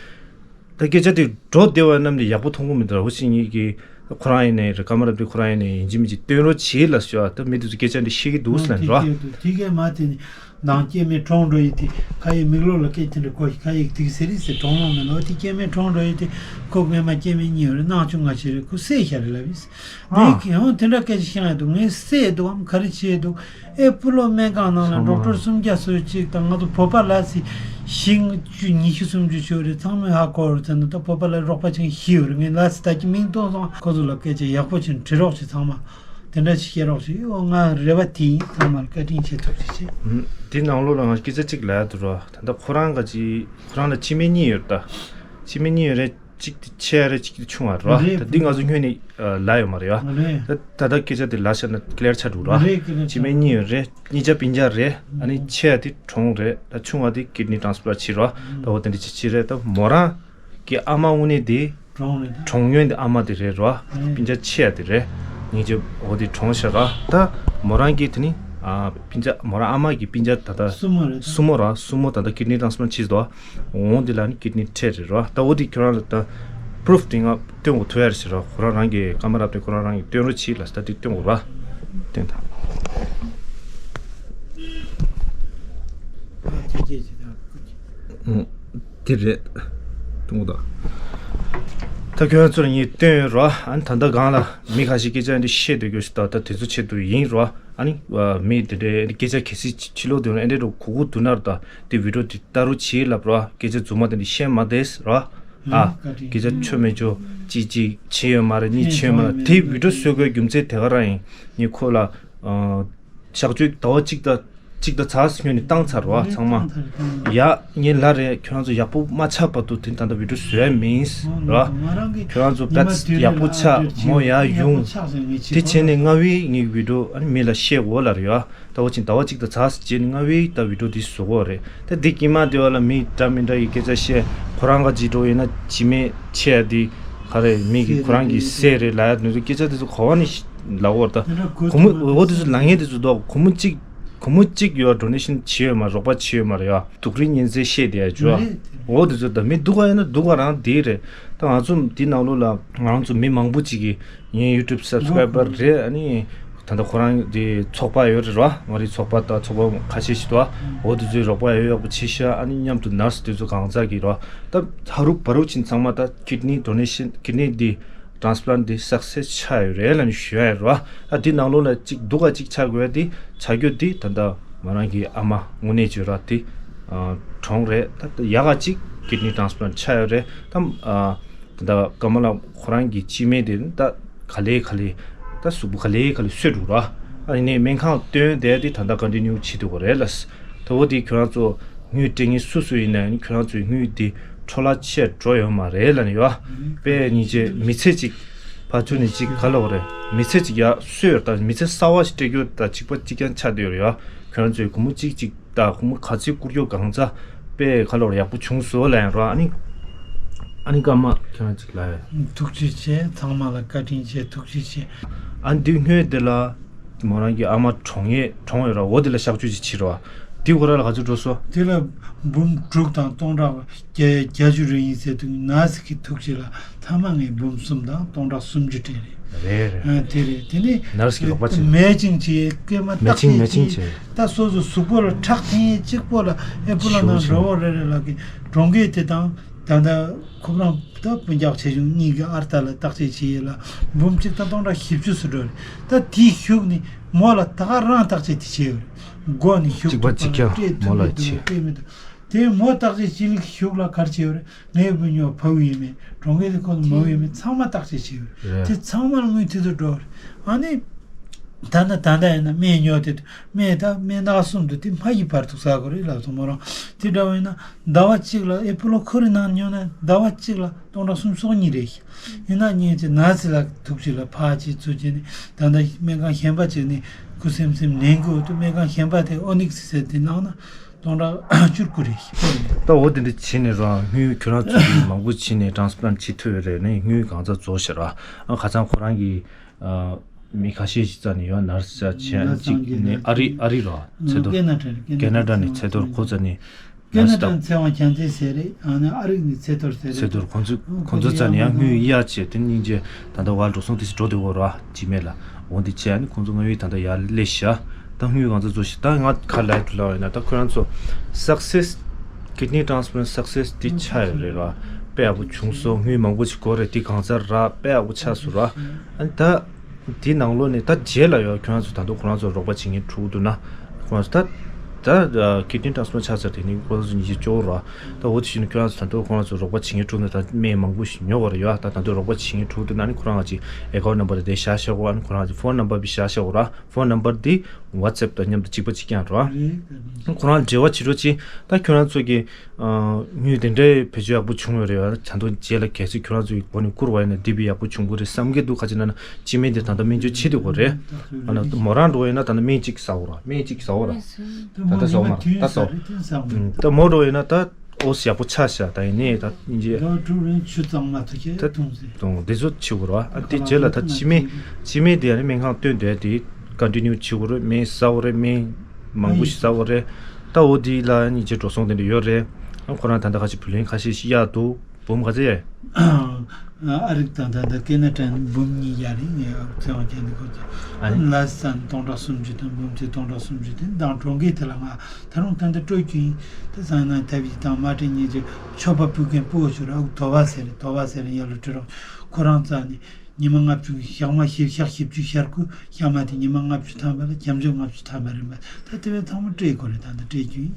ད་སྐད་ཆ་དེ་འགྲོ་བདེ་བ་རྣམས་ནི་ཡག་པོ་མཐོང་གི་མི་འདུག་ར། འོ་ཕྱི་ཉིད་ཀྱི་ཁོ་རང་ཡིན་ནའི་རེད། ཀ་མ་ར་དེ་ཁོ་རང་ཡིན་ནའི་ཡིན་གཅིག་མིན་གཅིག་སྟོན་རོགས་བྱེད་ལ་ཞུ་བ། ད་མི་དེ་ཚོ་སྐད་ཆ་འདི་ཤེས་ཀྱི་འདུག་ཟེར་ལབ་འགྲོ། དེ་གས་མ་དེ་ནི་ནང་སྐྱེ་དམན་གྲོངས་འགྲོ་ཡི་དེ་ཁ་ཡི་མིག་ལོག་ལ་སྐད་དེ་འདྲ་གོ་ཞིག་ཁ་ཡི་དེ་ག་ཟེར་རི་ཟེར་གྲོངས་ལོང་མེད་ལོ། དེ་སྐྱེ་དམན་གྲོངས་འགྲོ་ཡི་དེ་ཁོ་སྔོན་མ་སྐྱེ་དམན་གཉིས་ཡོད་རེད། ནང་ཆུང་ང་ཆེ་རེད། ཁོ་བསད་ཤ་རེད་ལབ་ཡིན། ངས་ཀྱང་དེ་འདྲ་སྐད་ཆ་བཤད་ཡ་འདུག་ངས་བསད་འདུག་གམ་ག་རེ་བྱས་འདུག་ཨེ་སྤུ་ལོ་སྨན་ཁང་ནང་ལ་ཌོག་ཊར་སུམ་བརྒྱ་སོ་གཅིག་དང་ང་ཚོ་བོད་པ་ལ་སི་ཞིང་བཅུ་ཉི་ཤུ་སུམ་ཅུ་ཤོར་རེད། ཚང་མས་ཧ་གོ་རེད་ཟེར་ན་ད་བོད་པ་ལ་རོགས་པ་ཆེན་ཤི་ཡོད་རེད། ངས་ལ་སི་ད་ཀྱི་མིང་བཏོན་སོང་། ཁོ་ཚོ་ལ་སྐད་ཆ་ཡག་པོ་ཆེན་དྲི་རོགས་བྱེད། ཚང་མ་དེ་འདྲ་ཞིག་བཤད་རོགས་བྱེད། ཨོ་ང་རེ་བ་དེ་ཡིན། ཚང་མ་ལ་བཀའ་དྲིན་ཆེ། ཐུགས་རྗེ་ཆེ། འདི་ནང་ལོགས་ལ་ང་སྐད་ཆ་གཅིག་ལབ་ཡ་འདུག་ར། ད་ལྟ་ཁོ་རང་ག་ཅི་ཁོ་རང་ལ་སྤྱི་མེས་གཉིས་ཡོད་རེད། ད་སྤྱི་མེས་གཉིས་ཡོད་རེད། གཅིག་དེ་ཆེ་ཡ་རེད། གཅིག་དེ་ཆུང་བ་རེད་བ། རེད། ད་འདི་ང་ཚོ་སྔོན་ནས་ཨ་ལབ་ཡོད་མ་རེད་བ། རེད། ད་ད་ལྟ་སྐད་ཆ་དེ་ལབ་ཤག་ན་ཀི་ལི་ཡར་ཆགས་འགྲོ་ར། རེད། ཀི་ལི་ཡར་སྤྱི་མེས་གཉིས་ཡོད་རེད། གཉིས་ཆ་སྤུན་ཀྱག་རེད། ཨ་ནི་ཆེ་ཡ་དེ་གྲོངས་རེད། ད་ཆུང་བ་དེ་ཀིད་ནི་ཊ་རན་སི་པ་ལན་ཊི་བྱེད་ར། ད་འོ་དེ་འདྲ་ཅིག་ཅིག་རེད། ད་མོ་རང་གི་ཨ་མ་དངོས་གནས་དེ་གྲོངས་རེད། གྲོངས་ཡོན་དེ་ཨ་མ་དེ་རེད་ར། རེད། སྤུན་ཀྱག་ཆེ་ཡ་དེ་རེད། ཉིན་རྗེས་འོ་དེ་གྲོངས་ཤག་ར། ད་མོ་རང་གི་དེ་ནི་ཨ་སྤུན་ཀྱག་མོ་རང་ཨ་མ་གི་སྤུན་ཀྱག་ད་ལྟ་སྲུ་མོ་རེད། སྲུ་མོ་ར། སྲུ་མོ་ད་ལྟ་ཀིད་ནི་ཊ་རན་སི་པ་ལན་ཊི་བྱེད་དོ། འོང་འདི་ལ་ནི་ཀིད་ནི་འཕྲད་རེད་ར། ད་འོ་འདི་ཁྱོད་རང་ལ་ད་པུ་རུཕ་དེ་ང་སྟོན་དགོས་ཐུག་ཡ་རེད་ཟེར་ར། ཁོ་རང་རང་གི་ཀ་མ་ར་དེ་ཁོ་རང་རང་གི་སྟོན་རོགས་བྱེད་ལ་ད་དེ་སྟོན་དགོས་ར། སྟོན་དང་། ཨུ། དེ་རེད། སྟོན་དགོས་ད། ད་ཁྱོད་རང་ཚོ་ལ་ངས་སྟོན་ཡོད་ར། ཨ་ནི་ད་ལྟ་སྒང་ལ་མི་ཁ་ཤས་སྐད་ཆ་འདི་བཤད་སྡོད་རྒྱུ་ཞིག་ད་ད་དེ་ཚོ་ཆེད་དུ་ཡིན་ར། ཨ་ནི་མི་དེ་འདྲའི་སྐད་ཆ་གལ་སྲིད་ཕྱི་ལོགས་དེ་ལ་ཨེ་འདྲའི་རུ་གོ་གོ་འདུག་ན་ར་ད་དེ་བི་ཌི་ཡོ་དེ་ལྟ་རོགས་བྱེད་ལབ་ར། སྐད་ཆ་རྫུན་མ་དེ་འདྲ་བཤད་མ་བསྡད་ར། ཨ། སྐད་ཆ་ཆོ་མེད་ཆོ་ཅིག་ཅིག་བྱེད་ཡོད་མ་རེད། གཉིས་བྱེད་ཡོད་མ་རེད། དེ་བི་ཌི་ཡོ་བཟོ་དགོས་རྒྱུ་མཚན་དེ་ག་རང་ཡིན། ངས་ཁོ་ལ་ཨ་གཤག་བཅོས་ཟླ་བ་གཅིག་དང་གཅིག་དང་ཚར་སྔོན་ནས་བཏང་ཚར་བ་ཚང་མ། ཡ་ངས་ལབ་རེད། ཁྱོད་རང་ཚོ་ཡག་པོ་མ་ཆགས་བར་དུ་དེ་ད་ལྟ་བི་ཌི་ཡོ་བཟོ་ཡ་མིན་ར། ཁྱོད་རང་ཚོ་ད་ཡག་པོ་ཆགས་མོ་ཡར་ཡོང་། དེ་བྱས་ནས་རྔ་བའི་ངས་བི་ཌི་ཡོ་ཨ་ནི་མི་ལ་བཤད་འོ་ལ་རེད་ཡ། ད་འོ་ཅིན་ཟླ་བ་གཅིག་དང་ཚར་རྗེས་ནས་རྔ་བའི་ད་བི་ཌི་ཡོ་འདི་བཟོ་གོ་རེད། ད་འདི་དཀྱིལ་མ་དེ་བ་ལ་མི་འདྲ་མི་འདྲ་ཡི་སྐད་ཆ་བཤད། ཁོ་རང་ག་ཅིག་འགྲོ་ཡིན་ན་སྤྱི་མེས་ཆེ་ཡ་འདི་ག་རེ་མི་གི་ཁོ་རང་གི་སྲས་རེད་ལབ་ཡ་དེ་ཚོ་སྐད་ཆ་དེ་ཚོ་གོ་བ་ནི་ལབ་འོ། ད་ཁོ་མོ་འོ་དེ་ཚོ་ལབ་མཁན་དེ་ཚོ་འདུག་ཁོ་མོ་གཅིག་ཁོ་མོ་གཅིག་ཡོད་ཌོ་ནེ་ཤན་བྱེད་ཡོད་མ་རོགས་པ་བྱེད་ཡོད་མ་རེད་ཡ། སྡུག་རུས་ཉེན་ཚད་བཤད་བསྡད་ཡ་ཅོ། འོ་དེ་ཚོ་ད་མི་སྡུག་ག་ཡིན་ན་སྡུག་ག་རང་དེ་རེད། ད་ང་ཚོ་འདི་ནང་ལོགས་ལ་ང་རང་ཚོ་མི་མང་པོ་ཅིག་གིས་ངའི་ཡུ་ཊུབ་སབ་སི་ཀ་རའི་བར་རེད། ཨ་ནི་ད་ལྟ་ཁོ་རང་དེ་ཚོགས་པ་ཡོད་རེད་ར། མངའ་རིས་ཚོགས་པ་དང་ཚོགས་པ་ཁ་ཤས་ཤིག་འདུག་འོ་དེ་ཚོས་རོགས་པ་ཡག་ཡག་པོ་བྱེད་ཤག་ཨ་ནི་མཉམ་དུ་ནར་སི་དེ་ཚོ་གང་ཟག་གིས་ར། ད་ཧ་རུ་བ་རུ་ཕྱིན་ཚང་མ་ད་ཀིད་ནི་ཌོ་ནེ་ཤན་ཀིད་ནི་འདི་ཊ་རན་སི་པ་ལན་ཊི་འདི་སག་སེ་སི་ཆགས་ཡོད་རེད་ལབ་ནས་ཞུ་ཡ་ཡོད་ར། ཨ་འདི་ནང་ལོགས་ལ་གཅིག་སྡུག་ག་གཅིག་ཆགས་དགོས་ཡ་འདི་ཆགས་རྒྱུ་འདི་ད་ལྟ་མོ་རང་གི་ཨ་མ་དངོས་གནས་བརྗོད་ར་འདི་གྲོངས་རེད། ད་ཡག་ག་གཅིག་ཀིད་ནི་ཊ་རན་སི་པ་ལན་ཊི་ཆགས་ཡོད་རེད། ད་ད་ཀ་མ་ལ་ཁོ་རང་གི་སྤྱི་མེས་དེ་ད་ག་ལེ་ག་ལེ་ད་གཟུགས་པོ་ག་ལེ་ག་ལེ་གསོས་འགྲོ་ར། ཨ་ནི་སྨན་ཁང་བསྟན་དེ་དེ་ད་ལྟ་ཀོན་ཊི་ནིའུ་བྱེད་ཐུབ་ཀྱི་རེད་ལ། ད་འོ་དེ་ཁྱོད་རང་ཚོ་དངུལ་སྤྲད་མཁན་སུ་སུ་ཡིན་ན་ཡང་ཁྱོད་རང་ཚོའི་དངུལ་དེ་འཕྲོ་བརླག་ཆེ་འགྲོ་ཡོད་མ་རེད་ལབ་ནས་ཡོད། དཔེ་ཉིན་བྱེད་མི་ཚེ་གཅིག་ཕར་ཚུར་ནས་གཅིག་ག་ལབ་དགོས་རེད། མི་ཚེ་གཅིག་ཡར་གསོས་ཡོད། ད་མི་ཚེ་གསར་བ་ཞིག་སྤྲད་རྒྱུ་ད་གཅིག་པ་གཅིག་རྐྱང་ཆགས་བསྡད་ཡོད་རེད་ཡ། ཁྱོད་རང་ཚོས་སྒོར་མོ་གཅིག་གཅིག་ད་སྒོར་མོ་ག་ཚོད་བསྐུར་རྒྱུ་གང་ཚ་དཔེ་ག་ལབ་དགོས་རེད། ཡག་པོ་བྱུང་སོང་ལབ་ཡང་རོགས། ཨ་ནི་ཨ་ནི་སྐར་མ་ཁྱོད་རང་ཚོས་ལབ་ཡ། ཐུགས་རྗེ་ཆེ། ཚང་མ་ལ་བཀའ་དྲིན་ཆེ། ཐུགས་རྗེ་ཆེ། ཨ་ནི་དེ་སྔོན་དེ་ལ་མོ་རང་གི་ཨ་མ་གྲོངས་ཡས་གྲོངས་ཡོད་ར། འོ་དེ་ལ་གཤག་བཅོས་ཅིག་བྱེད་རོགས། དེ་སྐོར་ལ་ག་ཚོད་འགྲོ་སོང་། དེ་ལ་འབུམ་དྲུག་དང་སྟོང་ཕྲག་བརྒྱད་བརྒྱད་ཅུ་རེ་ཡིན་ཟེར་དུས་ནར་སི་གི་ཐུགས་རྗེ་ལ་ཐ་མ་ངས་འབུམ་གསུམ་དང་སྟོང་ཕྲག་སུམ་ཅུ་སྤྲད་རེད། རེད་རེད། ཨ་དེ་རེད། དེ་ནས་ནར་སི་གི་རོགས་པ་བྱེད། མེ་ཆིང་བྱེད་སྐད་མ་མེ་ཆིང་མེ་ཆིང་བྱེད། ད་སོ་སོ་གཟུགས་པོ་ལ་ཁྲག་འཐེན་ཡས་གཅིག་པོ་ལ་ཨེ་པུ་ལ་ནང་ཞེའུ་འགྲོ་བོ་རེ་རེ་ལ་གི་གྲོང་ཁྱེར་དེ་དང་། ད་ལྟ་ཁོ་རང་ད་སྤུན་ཀྱག་ཆེ་ཆུང་གཉིས་ཀྱི་ཨར་ཏ་ལ་བརྟག་དཔྱད་བྱས་ཡོད་ལ། འབུམ་གཅིག་དང་སྟོང་ཕྲག་བཞི་བཅུ་ཙམ་འགྲོ་རེད། ད་དེའི་གཞུག་ནས་མོ་ལ་ད་ག་རང་བརྟག་དཔྱད་དེ་བྱས་ཡོད་རེད། མགོ་ནས་གཞུག་གཅིག་པ་ཏུ་གཅིག་རྐྱང་སྤྲད་ཐུབ་མོ་ལ་མི་ཐུབ་བྱས། སྤྲད་མི་ཐུབ། དེ་མོ་བརྟག་དཔྱད་བྱེད་ལུགས་གཞུག་ལ་ག་རེ་བྱས་ཡོད་རེད། ངའི་བུ་ཉོ་ཕ་བུ་ཡིན་མིན། གྲོང་ཁྱེར་དེ་ཁོ་ཚོ་མ་བུ་ཡིན་མིན། ཚང་མ་བརྟག་དཔྱད་བྱས་ཡོད་རེད། རེད། དེ་ཚང་མ་ལ་དངུལ་དེ་ཚོ་འགྲོ་རེད། ཨ་ནི། ད་ནི་ད་ལྟ་ཡིན་ན་སྨན་ཉོ་དེ་དུས་སྨན་ད་སྨན་ནག་གསུམ་དུ་དེ་མ་ཡི་བར་དུ་ཟ་དགོས་རེད་ལབ་སོང་མོ་རང་། དེ་འདྲ་བ་ཡིན་ན་ཟླ་བ་གཅིག་ལ་ཨེ་པོ་ལོ་ཁོ་རའི་ནང་ཉོ་ན་ཟླ་བ་གཅིག་ལ་སྟོང་ཕྲག་སུམ་ཅུ་སོ་གཉིས་རེད། ཡིན་ན་ཉིན་གཅིག་ན་ཚི་ལ་ཐུག་ཅིག་ལ་ཕ་ཅིག་ཚུར་ཅིག་ནི་ད་ལྟ་སྨན་ཁང་གཞན་པ་ཅིག་ནི་ཁུ་སིམ་སིམ་ལེན་དགོས་འདུག་སྨན་ཁང་གཞན་པ་དེ་ཨོ་ནིག་སི་ཟེར་དེ་གནང་ན་སྟོང་ཕྲག་བཅུ་དགུ་རེད། ད་འོ་དེ་འདྲ་བྱས་ནས་རང་དངུལ་ཁྱོད་རང་ཚོ་གིས་མང་པོ་བྱས་ནས་ཊ་རན་སི་པ་ལན་བྱེད་ཐུབ་ཡོད་རེད། ནི་དངུལ་གང་ཚ་རྫོགས་ཤག་ར། ཨ་ཁ་སང་ཁོ་རང་གིས་ཨ་མི་ཁ་ཤས་ཤིག་རྩ་ནས་ཡོད་ནར་སི་ཅིག་ནས་ཨ་རི་ཨ་རི་ར་ཚེ་ཐོར། ཀེ་ན་ཌ་རེད། ཀེ་ན་ཌ་ནས་ཚེ་ཐོར་ཁོ་རྩ་ནས། ཀེ་ན་ཌ་ནས་ཚེ་དབང་རྒྱལ་མཚན་ཟེར་རེད། ཨ་ནི་ཨ་རི་ནས་ཚེ་ཐོར་ཟེར་རེད། ཚེ་ཐོར་ཁོང་ཚོས་ཁོང་ཚོ་རྩ་ནས་ཡང་དངུལ་གཡར་བྱས་དེ་སྙིང་རྗེ། ད་ལྟ་བར་འགྲོ་སོང་དེ་ཞིག་འགྲོ་བསྡད་ཡོད་ར་ཇི་མེད་ལ། འོ་འདི་བྱས་ཨ་ནི་ཁོང་ཚོ་དངུལ་ད་ལྟ་ཡར་སླེབས་ཤག་ད་དངུལ་གང་ཚ་རྫོགས་ཤག་ད་ང་ག་ལབ་འགྲོ་ལབ་ཡིན་ན། ད་ཁོ་རང་ཚོ་སག་སེ་སི་ཀིཌ་ནི་ཊ་རན་སི་པ་ལན་སག་སེ་སི་དེ་ཆགས་ཡོད་རེད་ར། དཔེ་ཡག་པོ་བྱུང་སོང་། དངུལ་མང་པོ་ཞིག་དགོས་རེད། དེ་གང་ཚ་ར་དཔེ་ཡག་པོ་ཆགས་སོང་ར། ཨ་ནི་ད། དེའི་ནང་ལོགས་ནས་ད་རྗེས་ལ་ཡོད་ཁྱོད་རང་ཚོ་ད་དུང་ཁོ་རང་ཚོ་རོགས་པ་བྱེད་མཁན་འགྲོ་གི་འདུག་ན། ཁོ་རང་ཚོ་ད་ད་ཀིཌ་ནི་ཊ་རན་སི་པ་ལན་ཆགས་ཚར་དེ་ནི་ཁོ་རང་ཚོ་ཉིན་བཅོ་ར། ད་འོ་དེ་བཞིན་ཁྱོད་རང་ཚོ་ད་དུང་ཁོ་རང་ཚོ་རོགས་པ་བྱེད་མཁན་འགྲོ་ན་ད་སྨན་མང་པོ་ཞིག་ཉོ་དགོས་རེད་ཡ། ད་ད་དུང་རོགས་པ་བྱེད་མཁན་འགྲོ་འདུག་ན་ནི་ཁོ་རང་ཚོ་ཨེ་ཀའུན་ཊི་ནམ་བར་དེ་བཞག་བཞག་གོ་ཨ་ནི་ཁོ་རང་ཚོ་ཕོན་ནམ་བར་དེ་བཞག་བཞག་གོ་ར། ཕོན་ནམ་བར་དེ་ཝ་ཊི་སེབ་དང་མཉམ་དུ་གཅིག་པ་གཅིག་རྐྱང་རེད་བ། ཁོ་རང་འབྲེལ་བ་བྱེད་རོགས་གྱིས། ད་ཁྱོད་རང་ཚོ་གི་དངུལ་དེ་འདྲའི་བེད་སྤྱོད་ཡག་པོ་བྱུང་ཡོད་རེད་བ། ད་དུང་རྗེས་ལ་གལ་སྲིད་ཁྱོད་རང་ཚོའི་སྒོ་ནས་བསྐུར་བ་ཡིན་ན་འདི་བས་ཡག་པོ་བྱུང་གི་རེད་བསམ་གྱི་འདུག་ཁ་ཅིག་ན་ན་སྤྱི་སྨན་དེ་ད་ལྟ་སྨན་བཅོས་བྱེད་དུ་གོ་རེད། ཨ་ན་མོ་རང་འགྲོ་ཡིན་ན་ད་ལྟ་སྨན་གཅིག་ཟ་འོ་ར། སྨན་གཅིག་ཟ་འོ་ར། ད་ལྟ་ཟ་འོ་མ་ར་ད་ཟ་འོ། ད་མོ་འགྲོ་ཡིན་ན་ད་ཨོ་སི་ཡག་པོ་ཆགས་ཤག་ད་ཡིན་ནའི་ད་ཡིན་གྱི། ད་དུང་འདི་ཚོ་བྱེད་དགོས་ར། ཨ་དེ་རྗེས་ལ་ད་སྤྱི་སྨན་སྤྱི་སྨན་དེ་ཡང་ནི་སྨན་ཁང་བཏོན་དེ་དེ་ཀོན་ཊི་ནིའུ་བྱེད་དགོས་རེད། སྨན་ཟ་འོ་རེད། སྨན་མང་པོ་ཞིག་ཟ་འོ་རེད། ད་འོ་དེ་ལ་ཉིན་བྱེད་འགྲོ་སོང་དེ་འདྲ་ཡོད་རེད། ཨ་ཁོ་རང་ད་ལྟ་ཁ་ཤས་བུ་ལོན་ཁ་ཤས་ཤིག་གཡར་འདུག་འབུམ་ག་ཚད་ཡས། ཨ་རིག་དང་ད་ལྟ་ཀེ་ན་ཌ་ནས་འབུམ་གཉིས་གཡར་རེད། ངས་ཚེ་དབང་ཅན་དེ་ཁོ་ཚོ་ཨ་ནི་ལ་སི་ཙ་ནས་སྟོང་ཕྲག་སུམ་ཅུ་དང་འབུམ་གཅིག་སྟོང་ཕྲག་སུམ་ཅུ་དེ་མདང་གྲོང་ཁྱེར་དེ་ལ་ང་ད་རུང་ད་ལྟ་སྤྲོད་རྒྱུ་ཡིན། ད་སང་ན་ཐབས་ཤིག་དང་མ་སྤྲད་ཉིན་གྱི་མཆོད་པ་ཕུལ་མཁན་སྤུ་གུ་ཞིག་རེད། ཨ་དོ་བ་ཟེར་རེད། དོ་བ་ཟེར་རེད། ཡར་ལ་སྤྲོད་རོགས། ཁོ་རང་རྩ་ནས་ཉི་མ་ལྔ་བཅུ་ཞག་མ་བཞི་ཞག་བཞི་བཅུ་ཞག་དགུ་ཞག་མ་དེ་ཉི་མ་ལྔ་བཅུ་ཐམ་པ་ལ་བྱམས་ཆོས་ལྔ་བཅུ་ཐམ་པ་རེད་མ། ད་དེ་བས་ཚང་མ་སྤྲད་དགོས་རེད། ད་ལྟ་སྤྲད་རྒྱུ་ཡིན།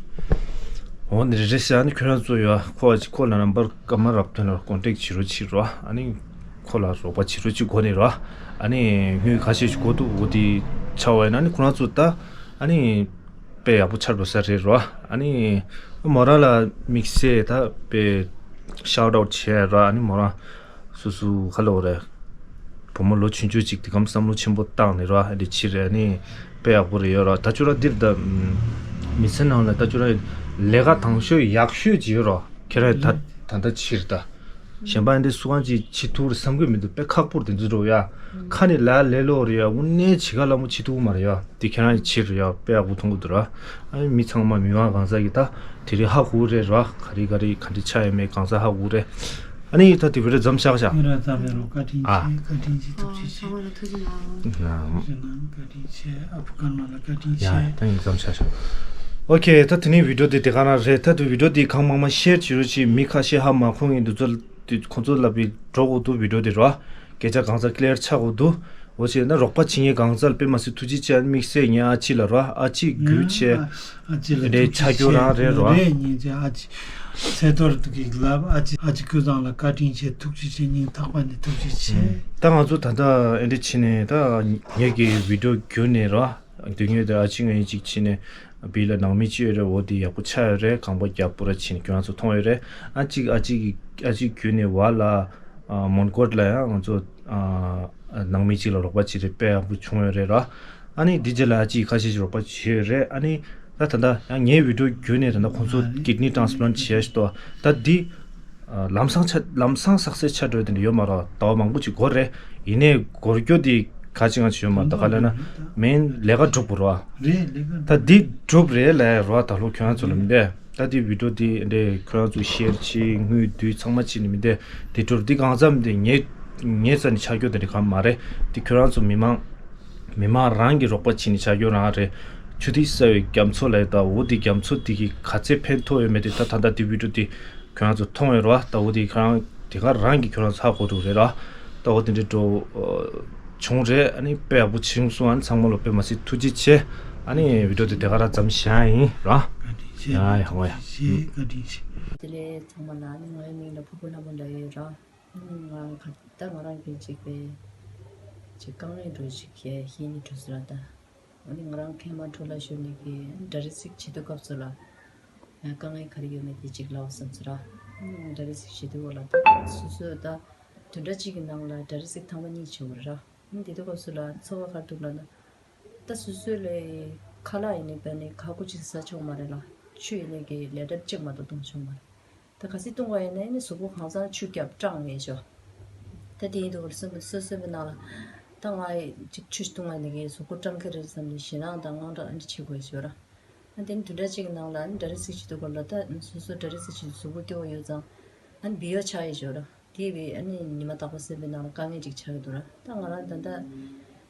འོ་ནི་རེ་རེ་ཤ་ནི་ཁྱོད་རང་ཚོ་ཡོད་ཁོ་ཁོ་ལ་རྣམ་པར་སྐར་མ་རབ་ཐོན་ལ་ཀོན་ཊེག་བྱེད་རོགས་བྱེད་རོགས། ཨ་ནི་ཁོ་ལ་རོགས་པ་བྱེད་རོགས་བྱེད་དགོས་ནི་རོགས། ཨ་ནི་དངུལ་ཁ་ཤས་ཤིག་དགོས་འདུག་འོ་དེ་ཆགས་པ་ཡིན་ན་ནི་ཁོ་རང་ཚོ་ད་ཨ་ནི་དཔེ་ཡག་པོ་ཆགས་འགྲོ་ས་རེད་རོགས། ཨ་ནི་མོ་རང་ལ་དམིགས་བསལ་ད་དཔེ་ཤའོ་ཊི་ཨའུ་ཊི་བྱས་རོགས། ཨ་ནི་མོ་རང་སོ་སོ་ཁ་ལོ་རེད། བུ་མོ་ལོ་ཆུང་ཆུང་ཅིག་དེ་གམ་བསམ་བློ་ཆེན་པོ་བཏང་ནས་ར་འདི་ཕྱིར་རེད་ནི་དཔེ་ཡག་པོ་རེད་ཡོད་ར། ད་ཅུ་ར་འདིར་ད་མི་ཚེ་ནང་ལ་ད་ཅུ་ར་ལས་ཀ་དང་ཤོས་ཡག་ཤོས་ཅིག་ཡོད་ར། ཁྱེད་རང་ད་ད་ལྟ་ཕྱིར་ད་གཞན་པ་འདི་སུ་གང་ཅིག་བྱེད་ཐུབ་རེད་བསམ་གི་མི་འདུག་དཔེ་ཁག་པོར་དེ་འཛུལ་འགྲོ་ཡ། ཁ་ནས་ལ་ལས་ལོ་རེད་ཡ། དངོས་གནས་བྱེད་ག་ལ་མོ་བྱེད་ཐུབ་མ་རེད་ཡ། དེ་ཁྱེད་རང་ཕྱིར་ཡ་དཔེ་ཡག་པོ་མཐོང་གི་འདུག་ར། ཨ་མི་ཚང་མ་མི་མང་གང་ཟག་གི་ད་དེ་རིང་ཧ་གོ་རེད་ར། ག་རེ་ག་རེ་ག་འདྲ་ཆགས་ཡོད་མེད་གང་ཟག་ཧ་གོ་རེད། ཨ་ནི་ད་དེ་བར་མཚམས་བཞག་བཞག་ཨ་ཚང་མ་ལ་ཐུགས་རྗེ་གནང་། ཨ་ཚང་མ་ལ་ཐུགས་རྗེ་གནང་། ཨ་བཀའ་དྲིན་ཆེ། ཨ་བུ་ཀརྨ་ལ་བཀའ་དྲིན་ཆེ། ཡ་ད་ཡིན་མཚམས་བཞག་བཞག་ཨོ་ཁེ། ད་དེ་ནས་བི་ཌིའོ་དེ་དེ་ག་རང་རེད། ད་དེ་བི་ཌིའོ་དེ་གང་མང་མང་ཤེར་བྱེད་རོགས་གྱིས། མི་ཁ་ཤས་ཧ་མ་གོ་མཁན་འདུག་ཚོ་དེ་ཁོང་ཚོ་ལ་བི་འགྲོ་དགོས་འདུག་བི་ཌིའོ་དེ་རོ། སྐད་ཆ་གང་ཚ་ཀླེར་ཆགས་དགོས་འདུག་འོ་བྱས་ན་རོགས་པ་བྱེད་མཁན་གང་ཚ་ལ་དཔེ་མ་སྲིད་ཐུགས་རྗེ་ཆེ། དམིགས་བསལ་ངའི་ཨ་ཅེ་ལ་རོ། ཨ་ཅེ་རྒྱུས་ཆེ། ཨ་ཅེ་ལ་རེད་ཐུགས་རྗེ་ཆེ། ཆ་རྒྱུ་རང་རེད་རོ། རེད་ཉིན་ཅེ་ཨ་ཅེ་ཚེ་ཐོར་དུ་གིས་ལབ། ཨ་ཅེ་ཨ་ཅེ་ཀུན་བཟང་ལ་བཀའ་དྲིན་ཆེ། ཐུགས་རྗེ་ཆེ། སྙིང་ཐག་པ་ནས་ཐུགས་རྗེ་ཆེ། ད་ང་ཚོ་ད་ལྟ་ཨེ་འདྲ་བྱས་ནས་ད་ངེད་ཀྱི་བི་ཌིའོ་བརྒྱུད་ནས་རོ། དུས་ངེད་དུ་ཨ་ཅེ་ངེད་ཅིག་བྱས་ནས་བི་ལ་ནང་མི་ཅི་ཡོད་རེད། འོ་དེ་ཡག་པོ་ཆགས་ཡོད་རེད། གང་པོ་རྒྱབ་པོ་ར་བྱས་ནས་ཁྱོད་རང་ཚོ་མཐོང་ཡོད་རེད། ཨ་ཅེ་ཨ་ཅེ་གི་ཨ་ཅེ་བརྒྱུད་ནས་བ་ལ་མོན་གྷོ་ལ་ཡང་ང་ཚོ་ནང་མི་གཅིག་ལ་རོགས་པ་བྱེད་རེད། དཔེ་ཡག་པོ་བྱུང་ཡོད་རེད་ར། ཨ་ནི་འདི་རྗེས་ལ་ཨ་ཅིག་ཁ་ཤས་ཤིག་རོགས་པ་བྱེད་ཡོད་རེད། ཨ་ནི་ད་ད་ལྟ་ཡང་ངའི་བི་ཌིའོ་བརྒྱུད་ནས་ད་ལྟ་ཁོང་ཚོ་ཀིཌ་ནི་ཊ་རན་སི་པ་ལན་བྱས་ཤི་ཏོ། ད་འདི་ལམ་སང་ཆ་ལམ་སང་སག་སེ་སི་ཆགས་འགྲོ་དེ་འདྲ་ཡོད་མ་རེད། ཟླ་བ་མང་པོ་ཅིག་འགོར་རེད། ཡིན་ནའི་འགོར་རྒྱུ་དེ་ག་ཅི་ང་ཅི་ཡོད་མ་རེད། ད་ག་ལ་ན་མེན་ལས་ཀ་འགྲུབ་དགོས་རེད་བ། ད་འདི་འགྲུབ་རེད་ལ་རོ། ད་ལོ་ཁྱོད་རང་ཚོ་ལ་མི་འདས། ད་དེ་བི་ཌིའོ་དེ་འདྲས་ཁྱོད་རང་ཚོ་ཤེར་བྱེད་དངུལ་བསྡུས་ཚང་མ་བྱེད་ནི་མི་འདས། དེ་འཕྲོར་དེ་གང་འཚམ་དེ་ངའི་ངའི་རྩ་ནས་ཆ་རྒྱུ་དེ་འདྲ་གང་མ་རེད། དེ་ཁྱོད་རང་ཚོ་མི་མང་མི་མང་རང་གི་རོགས་པ་བྱེད་ནི་ཆ་རྒྱུ་རང་རེད། ཆུ་ཐིགས་ས་བའི་རྒྱ་མཚོ་ལ་ཡོད། ད་འོ་དེ་རྒྱ་མཚོ་དེ་གི་ག་ཚད་ཕན་ཐོགས་ཡོད་མེད་དེ་ད་ད་ལྟ་དེ་བི་ཌིའོ་དེ་ ཁྱོད་རང་ཚོ་མཐོང་ཡོད་རེད་བ། ད་འོ་དེ་ཁྱོད་རང་དེ་ག་རང་གིས་ཁྱོད་རང་ཚོ་ཧ་གོ་ཐུབ་རེད་ར། ད་འོ་དེ་འདྲའི་འགྲོ་བྱུང་རེད། ཨ་ནི་དཔེ་ཡག་པོ་བྱུང་སོང་། ཨ་ནི་ཚང་མ་ལ་དཔེ་མ་སྲིད་ཐུགས་རྗེ་ཆེ། ཨ་ནི་བི་ཌིའོ་དེ་དེ་ག་རང་མཚམས་བཞག་ཡིན་ར། བཀའ་དྲིན་ཆེ། ཡ་ཡ་ཧོ་ཡ། བཀའ་དྲིན་ཆེ། བཀའ་དྲིན་ཆེ། དེ་ལས་ཚང་མ་ལ་ཨ་ནི་ངའི་མིང་ལ་ཕུར་བུ་ལྷ་མོ་ལབ་ཡོད་ར། ང་ག་ད་ང་རང་གི་ཅིག་པའི་ཅིག་དཀའ་ངལ་འགྲོ་ཅིག་གི་ཤེས་ནི་འགྲོ་སོང་ར་ད། ཨ་ནི་ང་རང་མཁལ་མ་འཕྲོ་བརླག་ཤོར་ནས་ཀྱི་འདྲ་རིས་ཅིག་བྱེད་དུས་སྐབས་སུ་ལ། ཨ་དཀའ་ངལ་ག་རེ་ཡོད་མེད་དེ་ཅིག་ལབ་བསམ་སོང་ར། ཨ་འདྲ་རིས་ཅིག་བྱེད་དུས་སྐབས་ལ་ད་སོ་སོ་ད་བདུན་ཕྲག་གཅིག་གི་ནང་ལ་འདྲ་རིས་ཅིག་ཐེངས་མ་གཉིས་བྱེད་དགོས་རེད་ར། ཨ་དེ་དུས་སྐབས་སུ་ལ་ཚོར་བ་ག་རེ་འདུག་ལབ་ན། ད་སོ་སོ་ལ་ཁ་ལག་ཡིན་ནའི་བས་ནི་ཁ་ཁུ་ཅིག་ཟ་ཆོག་མ་རེད་ལ། ཆུ་ཡིན་ནའི་གི་ལི་ཊར་གཅིག་མ་གཏོགས་འཐུང་ཆོག་མ་རེད། ད་ག་ཚོད་བཏུང་བ་ཡིན་ན་ནི་གཟུགས་པོ་གང་ཚང་ཆུ་བརྒྱབ་སྐྲངས་ངེས་ཤོག་ད་དེ་ཡིན་དུས་སོ་སོ་སོ་སོའི་ནང་ལ་ད་ང་ཡི་ཅིག་ཆུ་བཏུང་བ་ཡིན་ནའི་གི་གཟུགས་པོ་སྐྲངས་ཀྱི་རེད་བསམ་ནས་ཞེད་སྣང་དང་དངངས་སྐྲག་ཨ་འདྲ་བྱེད་དགོས་ཤོག་ར། ཨ་དེ་ནི་བདུན་ཕྲག་གཅིག་གི་ནང་ལ་ནི་འདྲ་རིས་ཅིག་བྱེད་དུས་སྐབས་ལ་ད་སོ་སོ་འདྲ་རིས་ཅིག་བྱེད་དུས་གཟུགས་པོ་སྐྱོ་བོ་ཡོད་ཙང་ཨ་ནི་བི་ཡོ་ཆགས་ཡོད་ཤོག་ར། དེ་བས་ཨ་ནི་ཉི་མ་རྟག་པར་སེམས་པའི་ནང་ལ་དཀའ་ངལ་ཅིག་ཆགས་ཀྱི་འདུག་ར། ད་ང་རང་ད་ལྟ་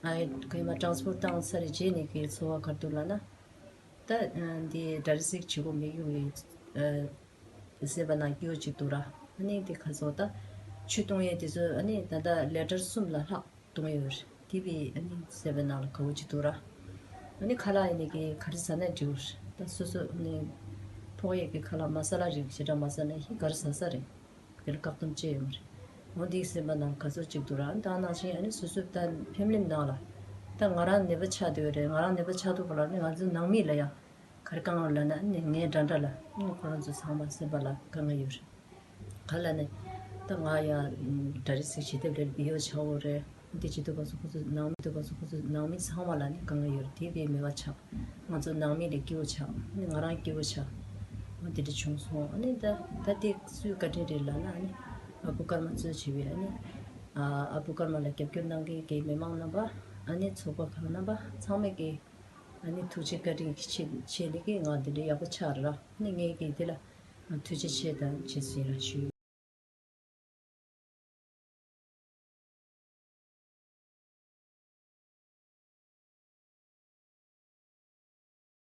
ང་ཡི་ག་ཡི་མ་ཊ་རན་སི་ཕར་བཏང་ཚར་རྗེས་ནས་ཀྱི་ཚོར་བ་ག་རེ་འདུག་ལབ་ན། ད་འདི་འདྲ་རིས་ཅིག་བྱེད་དགོས་མི་ཡོང་གི་སེམས་པ་ནང་སྐྱོ་ཅིག་འདུག་ར། ཨ་ནི་དེ་ཁ་སོ་ད་ཆུ་བཏུང་ཡས་དེ་ཚོ་ཨ་ནི་ད་ལྟ་ལི་ཊར་གསུམ་ལ་ལྷག་བཏུང་ཡོད་རེད། དེ་བས་ཨ་ནི་སེམས་པའི་ནང་ལ་དགའ་བོ་ཅིག་འདུག་ར། ཨ་ནི་ཁ་ལག་ཡིན་ནའི་གི་ག་རེ་ཟ་ན་འགྲིག་རེད། ད་སོ་སོ་ཨ་ནི་ཕོག་ཡས་ཀྱི་ཁ་ལག་མ་ས་ལ་རིགས་ཞེ་དྲག་མ་ཟ་ན་ཧི་ག་རེ་ཟ་ས་རེད། དེར་བཀག་སྡོམ་བཅས་ཡོད་མ་རེད། འོ་འདིའི་སེམས་པ་ནང་ག་ཚོད་ཅིག་འདུག་ར། ད་ནང་བཞིན་ཨ་ནི་སོ་སོའི་ད་ཕེམ་ལིའི་ནང་ལ་ད་ང་རང་ནད་པ་ཆགས་བསྡད་ཡོད་རེད། ང་རང་ནད་པ་ཆགས་འདུག་ག་ལ་ནི་ང་ཚོའི་ནང་མི་ལ་ཡང་ག་རེ་དཀའ་ངལ་ལབ་ན་ཨ་ནི་ངའི་འདྲ་འདྲ་ལ་ཨ་ནི་ཁོ་རང་ཚོ་ཚང་མ་སེམས་པ་ལ་དཀའ་ངལ་ཡོད་རེད། ག་ལ་ནི་ད་ང་ཡང་འདྲ་རིས་ཅིག་བྱེད་ཐབས་རེད། བི་ཡོ་ཆགས་འོ་རེད། འདི་བྱེད་དུས་སྐབས་སུ་ཁོ་ཚོ་ནང་མི་དུས་སྐབས་སུ་ཁོ་ཚོ་ནང་མི་ཚང་མ་ལ་ནི་དཀའ་ངལ་ཡོད་རེད། དེ་བས་མེད་པ་ཆགས། ང་ཚོ་ནང་མི་ལ་སྐྱིད་པོ་ཆགས། ཨ་ནི་ང་རང་སྐྱིད་པོ་ཆགས། ཨ་དེ་འདྲ་བྱུང་སོང་། ཨ་ནི་ད་ད་དེ་སུའི་བཀའ་དྲིན་རེད་ལབ་ན་ཨ་ནི་ཨ་བུ་ཀརྨ་གཙོས་བྱས་པའི་ཨ་ནི་ཨ་བུ་ཀརྨ་ལ་རྒྱབ་སྐྱོར་གནང་མཁན་གྱི་མི་མང་རྣམ་པ། ཨ་ནི་ཚོགས་པ་ཁག་རྣམ་པ་ཚང་མས་ཀྱི་ཨ་ནི་ཐུགས་རྗེ་བཀའ་དྲིན་གྱི་ཆེད་ཆེད་ནས་ཀྱི་ང་འདི་འདྲ་ཡག་པོ་ཆགས་རེད་ལ། ཨ་ནི་ངས་ཀྱི་འདི་ལ་ཐུགས་རྗེ་ཆེ་དང་རྗེས་སུ་ཡི་རང་ཞུ།